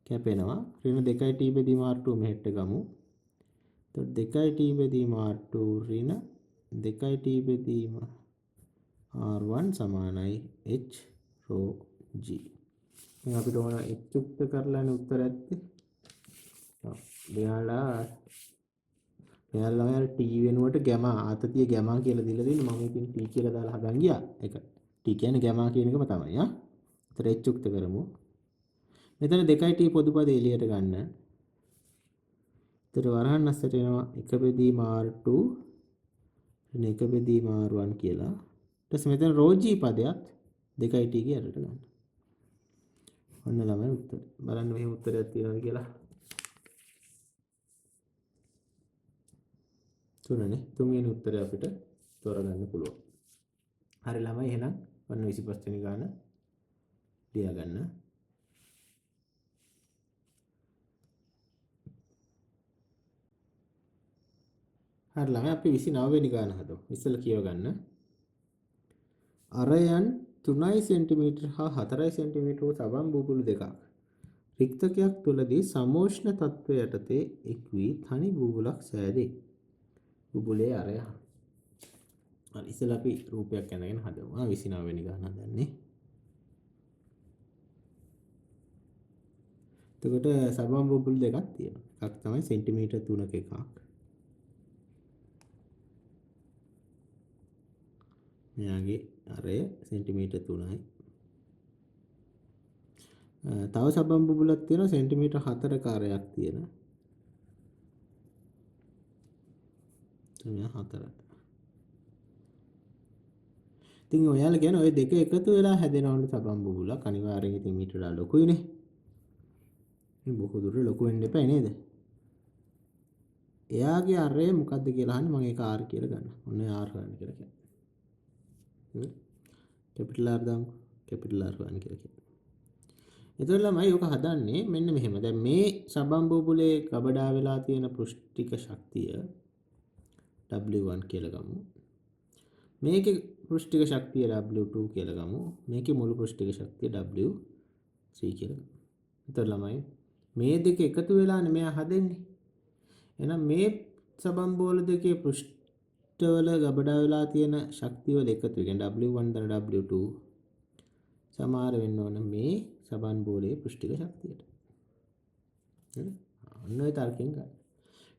Speaker 1: කැපෙනවා. ඍණ 2 T බෙදීම R2 මෙහෙට ගමු. එතකොට 2 T බෙදීම R2 ඍණ 2 T බෙදීම R1 සමානයි H rho G. දැන් අපිට ඕන H උක්ත කරලානේ උත්තර ඇත්තේ. ඔව්. මෙයාලා ළමයි අර T වෙනුවට ගැමා ආතතිය ගැමා කියලා දීලා තියෙන්නේ. මම ඉතින් T කියලා දාලා හදන් ගියා. ඒක T කියන්නේ ගැමා කියන එකම තමයි. ආ. ඒතර H උක්ත කරමු. මෙතන 2 T පොදු පද එළියට ගන්න. ඒතර වරහන් අස්සට එනවා 1 බෙදීම R2 ඍණ 1 බෙදීම R1 කියලා. ඊට පස්සේ මෙතන රෝ G පදයක් 2 T ගේ යටට ගන්න. ඔන්න ළමයි උත්තර. බලන්න මෙහෙම උත්තරයක් තියෙනවද කියලා. තුනනේ. තුන්වෙනි උත්තරය අපිට තෝරගන්න පුළුවන්. හරි ළමයි, එහෙනම් ඔන්න 25 වෙනි ගාන ලියා ගන්න. හරි ළමයි, අපි 29 වෙනි ගාන හදමු. ඉස්සෙල්ලා කියව ගන්න. අරයන් 3 සෙන්ටිමීටර් හා 4 සෙන්ටිමීටර් වූ සබන් බුබුලු දෙකක් රික්තකයක් තුලදී සමෝෂ්ණ තත්ත්වය යටතේ එක් වී තනි බුබුලක් සෑදේ. බුබුලේ අරය. හරි, ඉස්සෙල්ලා අපි රූපයක් ඇඳගෙන හදමු. 29 වෙනි ගාන හදන්නේ. එතකොට සබන් බුබුලු දෙකක් තියෙනවා. එකක් තමයි සෙන්ටිමීටර් 3ක එකක්. මෙයාගේ අරය සෙන්ටිමීටර් 3යි. තව සබන් බුබුලක් තියෙනවා සෙන්ටිමීටර් 4ක අරයක් තියෙන. මෙයා 4. ඉතින් ඔයාලා කියන්නේ ඔය දෙක එකතු වෙලා හැදෙනවලු සබන් බුබුලක්. අනිවාර්යෙන් ඉතින් මීට වඩා ලොකුයිනේ. ඉතින් බොහෝ දුරට ලොකු වෙන්න එපා නේද? එයාගේ අරය මොකද්ද කියලා අහන්නේ. මම ඒක R කියලා ගන්නවා. ඔන්න ඔය R හොයන්න කියලා කියන්නේ. Capital R දාමුකෝ. කැපිටල් R හොයන්න කියලා කියනවා. එතකොට ළමයි ඔක හදන්නේ මෙන්න මෙහෙම. දැන් මේ සබන් බුබුලේ ගබඩා වෙලා තියෙන පෘෂ්ඨික ශක්තිය W1 කියලා ගමු. මේකේ පෘෂ්ඨික ශක්තිය W2 කියලා ගමු. මේකේ මුළු පෘෂ්ඨික ශක්තිය W3 කියලා ගමු. එතකොට ළමයි මේ දෙක එකතු වෙලානේ මෙයා හදෙන්නේ. එහෙනම් මේ සබන් බෝල දෙකේ පෘෂ්ඨවල ගබඩා වෙලා තියෙන ශක්තිය වල එකතු, ඒ කියන්නේ W1 ධන W2 සමාන වෙන්න ඕන මේ සබන් බෝලයේ පෘෂ්ඨික ශක්තියට. හරි? ඔන්න ඔය තර්කයෙන් ගන්න.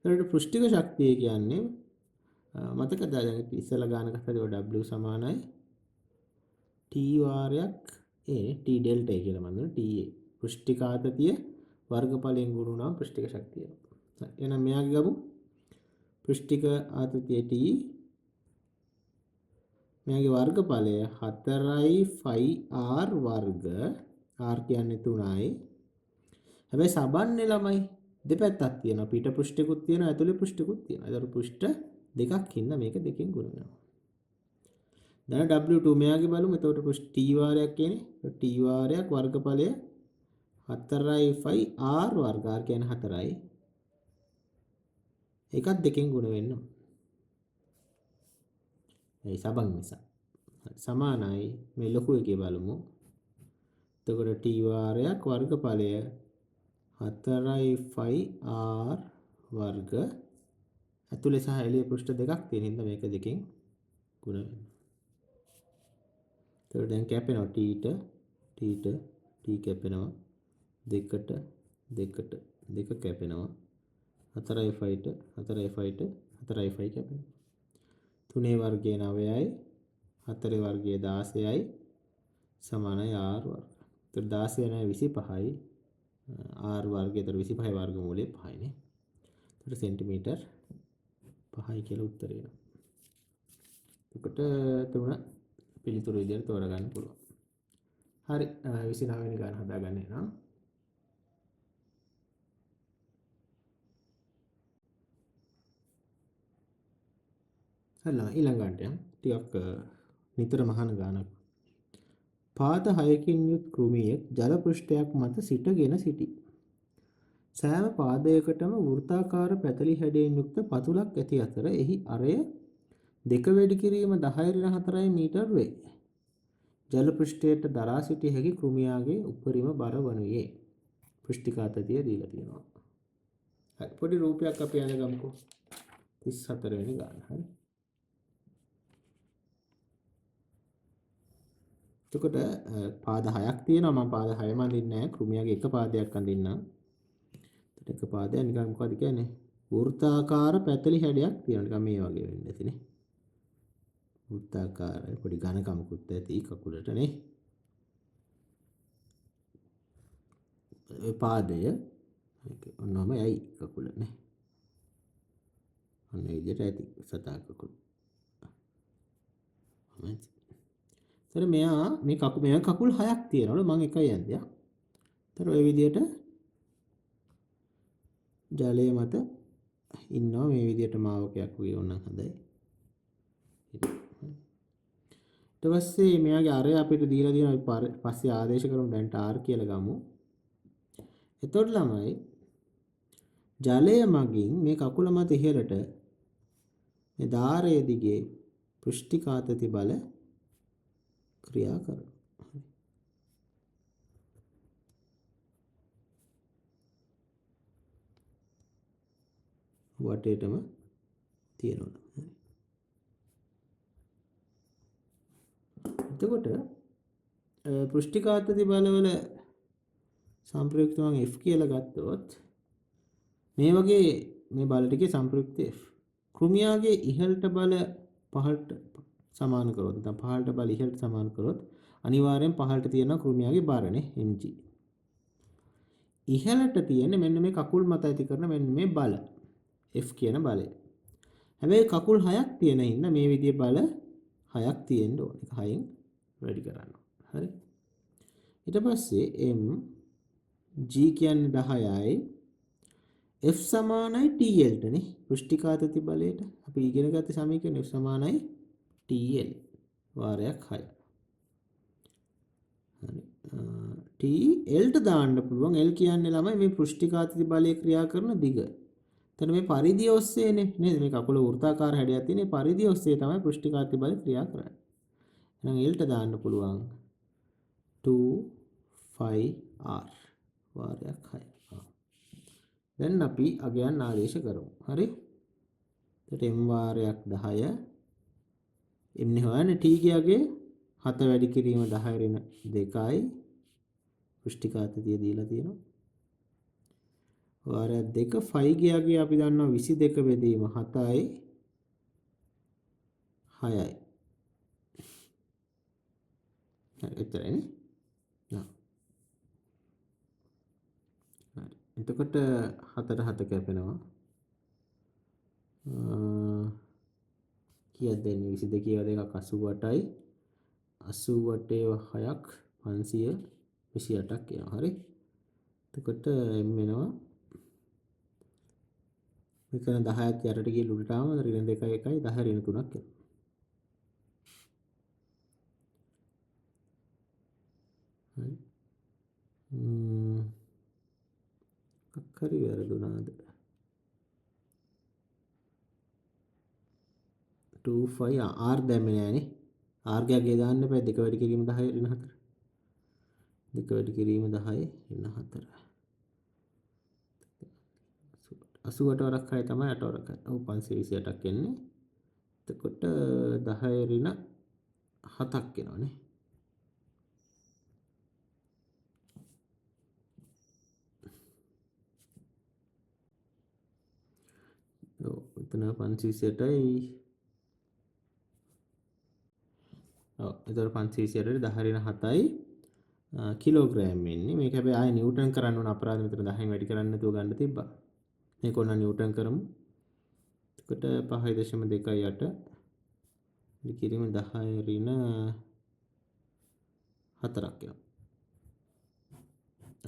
Speaker 1: එතකොට පෘෂ්ඨික ශක්තිය කියන්නේ මතකද දැන් අපි ඉස්සෙල්ලා ගාන කතා කළා W සමානයි T වාරයක් A නේ, T delta A කියලා මම දුන්නා. T A පෘෂ්ඨික ආතතිය වර්ගඵලයෙන් ගුණ වුණාම පෘෂ්ඨික ශක්තිය එනවා. හරි. එහෙනම් මෙයාගේ ගමු පෘෂ්ඨික ආතතිය T, මෙයාගේ වර්ගඵලය හතරයි ෆයි ආර් වර්ග, ආර් කියන්නේ 3යි. හැබැයි සබන්නේ ළමයි දෙපැත්තක් තියෙනවා. පිට පෘෂ්ඨිකුත් තියෙනවා, ඇතුලේ පෘෂ්ඨිකුත් තියෙනවා. ඒතර පෘෂ්ඨ දෙකක් ඉන්න මේක දෙකෙන් ගුණ වෙනවා. දැන් W2 මෙයාගේ බලමු. එතකොට පෘෂ්ඨ T වාරයක් කියන්නේ T වාරයක් වර්ගඵලය හතරයි ෆයි ආර් වර්ග, ආර් කියන්නේ 4යි. ඒකත් දෙකෙන් ගුණ වෙන්න ඕන. ඒ සබන් නිසා. සමානයි මේ ලොකු එකේ බලමු. එතකොට T වාරයක් වර්ගඵලය හතරයි ෆයි ආර් වර්ග, ඇතුලේ සහ එළිය පෘෂ්ඨ දෙකක් තියෙන හින්දා මේක දෙකෙන් ගුණ වෙනවා. එතකොට දැන් කැපෙනවා T ට T ට T කැපෙනවා, දෙකට දෙකට දෙක කැපෙනවා, හතරයි ෆයි ට හතරයි ෆයි ට හතරයි ෆයි කැපෙනවා. තුනේ වර්ගය නවයයි, හතරේ වර්ගය 16යි සමානයි ආර් වර්ග. එතකොට 16 නෑ 25යි, ආර් වර්ගය එතකොට 25 වර්ගමූලය 5යි නේ. එතකොට සෙන්ටිමීටර් 5යි කියලා උත්තරේ එනවා. එතකොට තුන පිළිතුරු විදියට තෝරගන්න පුළුවන්. හරි, 29 වෙනි ගාන හදාගන්න එහෙනම්. හරි ළමයි, ඊළඟ ගානට යමු. ටිකක් නිතරම අහන ගානක්. පාද 6කින් යුත් කෘමියෙක් ජල පෘෂ්ඨයක් මත සිටගෙන සිටී. සෑම පාදයකටම වෘත්තාකාර පැතලි හැඩයෙන් යුක්ත පතුලක් ඇති අතර එහි අරය දෙක වැඩි කිරීම දහය ඍණ හතරයි මීටර් වේ. ජල පෘෂ්ඨයට දරා සිටිය හැකි කෘමියාගේ උපරිම බර වනුයේ. පෘෂ්ඨිකාතතිය දීලා තියෙනවා. හරි, පොඩි රූපයක් අපි අඳගමුකෝ. 34 වෙනි ගාන. හරි. එතකොට පාද 6ක් තියෙනවා. මම පාද 6ම අඳින්නේ නැහැ. කෘමියාගේ එක පාදයක් අඳින්නම්. එතකොට එක පාදයක් නිකන් මොකද කියන්නේ? වෘත්තාකාර පැතලි හැඩයක් තියෙනවා. නිකන් මේ වගේ වෙන්න ඇතිනේ. වෘත්තාකාරයි පොඩි ඝනකමකුත් ඇති කකුලට නේ. ඔය පාදය ඔන්නෝම යයි කකුල නේ. ඔන්න ඒ විදිහට ඇති සතා කකුල. එතකොට මෙයා මේ කකුල, මෙයා කකුල් 6ක් තියෙනවලු. මං එකයි ඇන්දේ. එතකොට ඔය විදිහට ජලය මත ඉන්නවා මේ විදිහට මාවකයක් වගේ ඕනනම් හොඳයි. ඊට පස්සේ මෙයාගේ අරය අපිට දීලා තියෙනවා. අපි පස්සේ ආදේශ කරමු. දැන් R කියලා ගමු. එතකොට ළමයි ජලය මගින් මේ කකුල මත ඉහළට මේ ධාරය දිගේ පෘෂ්ඨිකාතති බල ක්‍රියා කරනවා. වටේටම තියෙනවා. එතකොට පෘෂ්ඨිකාතති බලවල සම්ප්‍රයුක්ත මං F කියලා ගත්තොත් මේ වගේ මේ බල ටිකේ සම්ප්‍රයුක්ත F. කෘමියාගේ ඉහළට බල පහළට සමාන කරොත් නැත්නම් පහළට බල ඉහළට සමාන කරොත් අනිවාර්යෙන් පහළට තියෙනවා කෘමියාගේ බරනේ mg. ඉහළට තියෙන්නේ මෙන්න මේ කකුල් මත ඇති කරන මෙන්න මේ බල F කියන බලය. හැබැයි කකුල් 6ක් තියෙන හින්දා මේ විදිහේ බල 6ක් තියෙන්න ඕන. ඒක 6න් වැඩි කරන්න ඕන. හරි. ඊට පස්සේ M G කියන්නේ 10යි F සමානයි TL ට නේ. පෘෂ්ඨිකාතති බලයට අපි ඉගෙන ගත්ත සමීකරණ F සමානයි TL වාරයක් 6. හරි. T L ට දාන්න පුළුවන්. L කියන්නේ ළමයි මේ පෘෂ්ඨිකාතති බලය ක්‍රියා කරන දිග. එතන මේ පරිධිය ඔස්සේනේ නේද? මේ කකුල වෘත්තාකාර හැඩයක් තියෙන මේ පරිධිය ඔස්සේ තමයි පෘෂ්ඨිකාතති බලය ක්‍රියා කරන්නේ. එහෙනම් L ට දාන්න පුළුවන් 2 5 R වාරයක් 6. දැන් අපි අගයන් ආදේශ කරමු. හරි. එතකොට M වාරයක් 10 M නේ හොයන්නේ T ගේ 7 වැඩි කිරීම 10 ඍණ 2යි පෘෂ්ඨිකාතතිය දීලා තියෙනවා. වාරයක් 2 5 ගේ අපි දන්නවා 22 බෙදීම 7යි 6යි. හරි එතරයිනේ. නෑ. හරි. එතකොට 4 7 කැපෙනවා. කීයක් දෙන්නේ 22 ඒවා දෙකක් 88යි 88 ඒවා 6ක් 528ක් එනවා. හරි. එතකොට M වෙනවා මෙතන 10ක් යටට ගිහලා උඩට ආවම ඍණ 2 1යි 10 ඍණ 3ක් එනවා. හරි. මොකක් හරි වැරදුනාද? 2 5 R දැම්මේ නෑනේ. R ගේ දාන්න එපා. 2 වැඩි කිරීම 10 ඍණ 4. 2 වැඩි කිරීම 10 ඍණ 4. 88 වරක් 6 තමයි 8 වරක් 6. ඔව් 528ක් එන්නේ. එතකොට 10 ඍණ 7ක් එනවනේ. ඔව් එතන 528යි. ඔව් එතකොට 528ට 10 ඍණ 7යි කිලෝග්‍රෑම් එන්නේ. මේක හැබැයි ආයේ නිව්ටන් කරන්න ඕන අපරාධ මෙතන 10න් වැඩි කරන්න නැතුව ගන්න තිබ්බා. මේක ඕන නිව්ටන් කරමු. එතකොට 5.28 වැඩි කිරීම 10 ඍණ 4ක් එනවා.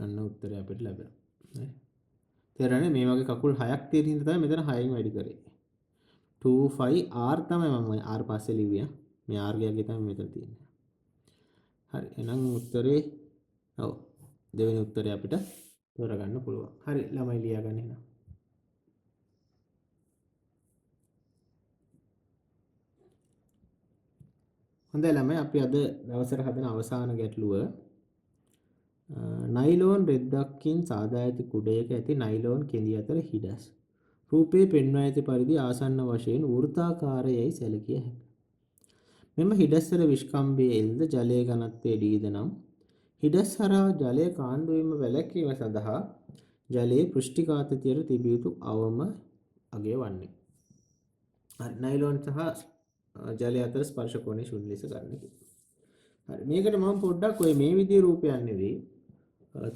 Speaker 1: අන්න උත්තරය අපිට ලැබෙනවා. හරි. තේරෙන්නේ මේ වගේ කකුල් 6ක් තියෙන හින්දා තමයි මෙතන 6න් වැඩි කරේ. 2 5 R තමයි මම R පස්සේ ලිව්වේ. මේ R ගේ තමයි මෙතන තියෙන්නේ. හරි. එහෙනම් උත්තරේ ඔව් දෙවෙනි උත්තරේ අපිට තෝරගන්න පුළුවන්. හරි ළමයි ලියාගන්න එහෙනම්. හොඳයි ළමයි අපි අද දවසට හදන අවසාන ගැටලුව නයිලෝන් රෙද්දකින් සාදා ඇති කුඩයක ඇති නයිලෝන් කෙඳි අතර හිඩස් රූපේ පෙන්වා ඇති පරිදි ආසන්න වශයෙන් වෘත්තාකාරයයි සැලකිය හැක. මෙම හිඩස්වල විෂ්කම්භයේ එල්ද ජලයේ ඝනත්වය ඩීද නම් හිඩස් හරහා ජලය කාන්දු වීම වැළැක්වීම සඳහා ජලයේ පෘෂ්ඨිකාතතියට තිබිය යුතු අවම අගය වන්නේ. හරි නයිලෝන් සහ ජලය අතර ස්පර්ශ කෝණය ශූන්‍ය ලෙස ගන්න කියලා. හරි මේකට මම පොඩ්ඩක් ඔය මේ විදිහේ රූපයක් නෙවෙයි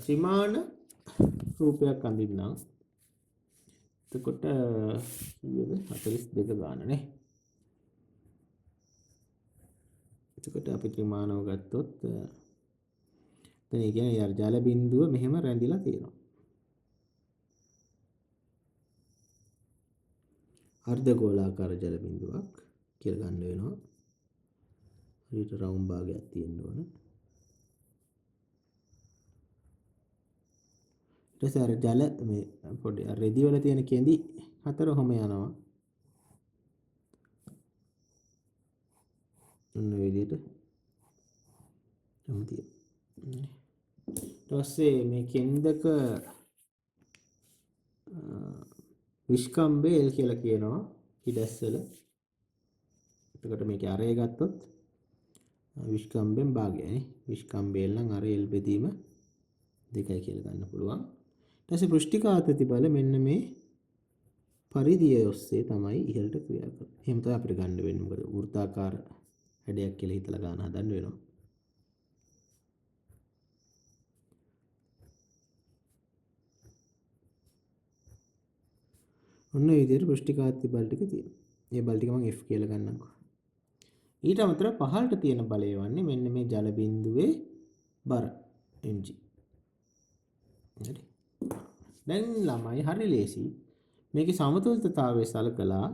Speaker 1: ත්‍රිමාන රූපයක් අඳින්නම්. එතකොට කීයද 42 ගානනේ. එතකොට අපි ත්‍රිමානව ගත්තොත් එතන ඒ කියන්නේ අර ජල බිඳුව මෙහෙම රැඳිලා තියෙනවා. අර්ධ ගෝලාකාර ජල බිඳුවක් කියලා ගන්න වෙනවා. හරියට රවුම් භාගයක් තියෙන්න ඕන. ඊට පස්සේ අර ජල මේ පොඩි අර රෙදි වල තියෙන කෙඳි හතර ඔහොම යනවා. ඔන්න ඔය විදිහට ඔහොම තියෙනවා. ඊට පස්සේ මේ කෙන්දක විෂ්කම්භය L කියලා කියනවා හිඩැස්වල. එතකොට මේකේ අරය ගත්තොත් විෂ්කම්භයෙන් භාගයයි නේ. විෂ්කම්භය L නම් අර L බෙදීම 2යි කියලා ගන්න පුළුවන්. ඊට පස්සේ පෘෂ්ඨිකාතති බල මෙන්න මේ පරිධිය ඔස්සේ තමයි ඉහළට ක්‍රියා කරන්නේ. එහෙම තමයි අපිට ගන්න වෙන්නේ. මොකද වෘත්තාකාර හැඩයක් කියලා හිතලා ගන්න හදන්න වෙනවා. ඔන්න ඔය විදිහට පෘෂ්ඨිකාතති බල ටික තියෙනවා. මේ බල ටික මම F කියලා ගන්නම්කෝ. ඊට අමතරව පහළට තියෙන බලය වන්නේ මෙන්න මේ ජල බිඳුවේ බර mg. හරි. දැන් ළමයි හරි ලේසි. මේකේ සමතුලිතතාවය සලකලා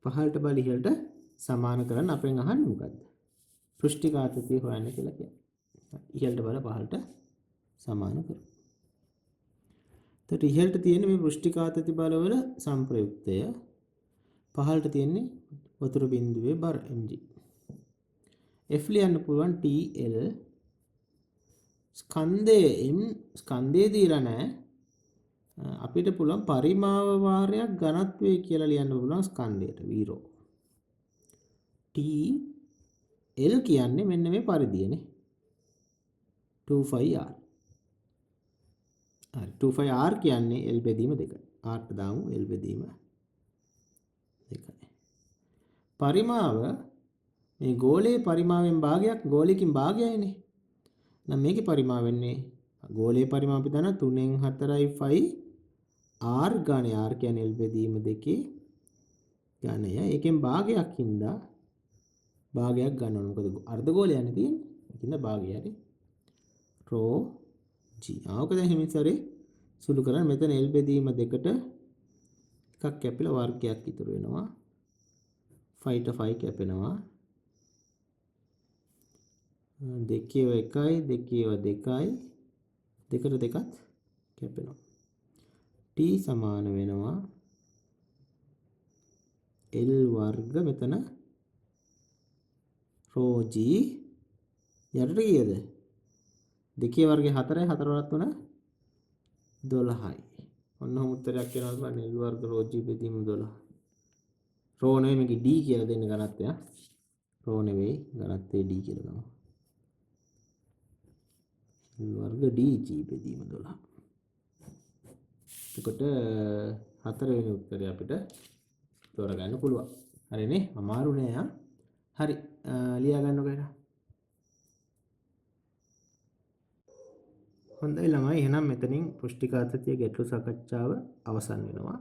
Speaker 1: පහළට බල ඉහළට සමාන කරන්න අපෙන් අහන්නේ මොකද්ද? පෘෂ්ඨික ආතතිය හොයන්න කියලා කියන්නේ. ඉහළට බල පහළට සමාන කරමු. එතකොට ඉහළට තියෙන මේ පෘෂ්ඨික ආතති බලවල සංප්‍රයුක්තය, පහළට තියෙන්නේ වතුර බිඳුවේ බර mg. F ලියන්න පුළුවන් TL ස්කන්ධය m ස්කන්ධය දීලා නැහැ. අපිට පුළුවන් පරිමාව වාරයක් ඝනත්වය කියලා ලියන්න පුළුවන් ස්කන්ධයට V rho. T L කියන්නේ මෙන්න මේ පරිධියනේ. 2πr. හරි, 2πr කියන්නේ L බෙදීම 2. R ට දාමු L බෙදීම 2. පරිමාව මේ ගෝලයේ පරිමාවෙන් භාගයක්, ගෝලයකින් භාගයයිනේ. නම් මේකේ පරිමාව වෙන්නේ ගෝලයේ පරිමාව අපි දන්නා 3න් 4යි 5 R ඝනය. R කියන්නේ L බෙදීම 2 ඝනය. ඒකෙන් භාගයක් හින්දා භාගයක් ගන්න ඕන. මොකද අර්ධ ගෝලයනේ තියෙන්නේ. ඒකින්ද භාගය හරි. Raw g. ආ ඔක දැන් හිමින් සැරේ සුළු කරන්න. මෙතන L බෙදීම 2ට එකක් කැපිලා වර්ගයක් ඉතුරු වෙනවා. 5 ට 5 කැපෙනවා. දෙකේව 1යි දෙකේව 2යි දෙකට දෙකත් කැපෙනවා. T සමාන වෙනවා L වර්ග මෙතන රෝ g යටට කීයද? දෙකේ වර්ගය 4යි 4 වරක් 3 12යි. ඔන්න ඔහොම උත්තරයක් එනවා බලන්න. L වර්ග රෝ g බෙදීම 12. රෝ නෙවෙයි මේකේ D කියලා දෙන්න ඝනත්වය. රෝ නෙවෙයි ඝනත්වය D කියලා ගමු. L වර්ග DG බෙදීම 12. එතකොට හතරවෙනි උත්තරය අපිට තෝරගන්න පුළුවන්. හරිනේ? අමාරු නෑ ආ. හරි, ලියා ගන්නකො එහෙනම්. හොඳයි ළමයි, එහෙනම් මෙතනින් පෘෂ්ඨික ආතතිය ගැටලු සාකච්ඡාව අවසන් වෙනවා.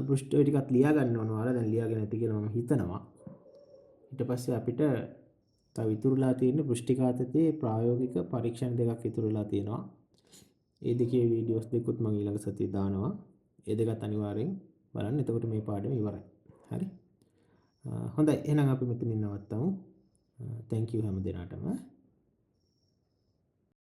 Speaker 1: පෘෂ්ඨ ඔය ටිකත් ලියා ගන්න ඕන ඔයාලා. දැන් ලියාගෙන ඇති කියලා මම හිතනවා. ඊට පස්සේ අපිට තව ඉතුරුලා තියෙන පෘෂ්ඨික ආතතියේ ප්‍රායෝගික පරීක්ෂණ දෙකක් ඉතුරුලා තියෙනවා. ඒ දෙකේ වීඩියෝස් දෙකුත් මම ඊළඟ සතියේ දානවා. ඒ දෙකත් අනිවාර්යෙන් බලන්න. එතකොට මේ පාඩම ඉවරයි. හරි. හොඳයි, එහෙනම් අපි මෙතනින් නවත්තමු. Thank you හැම දෙනාටම.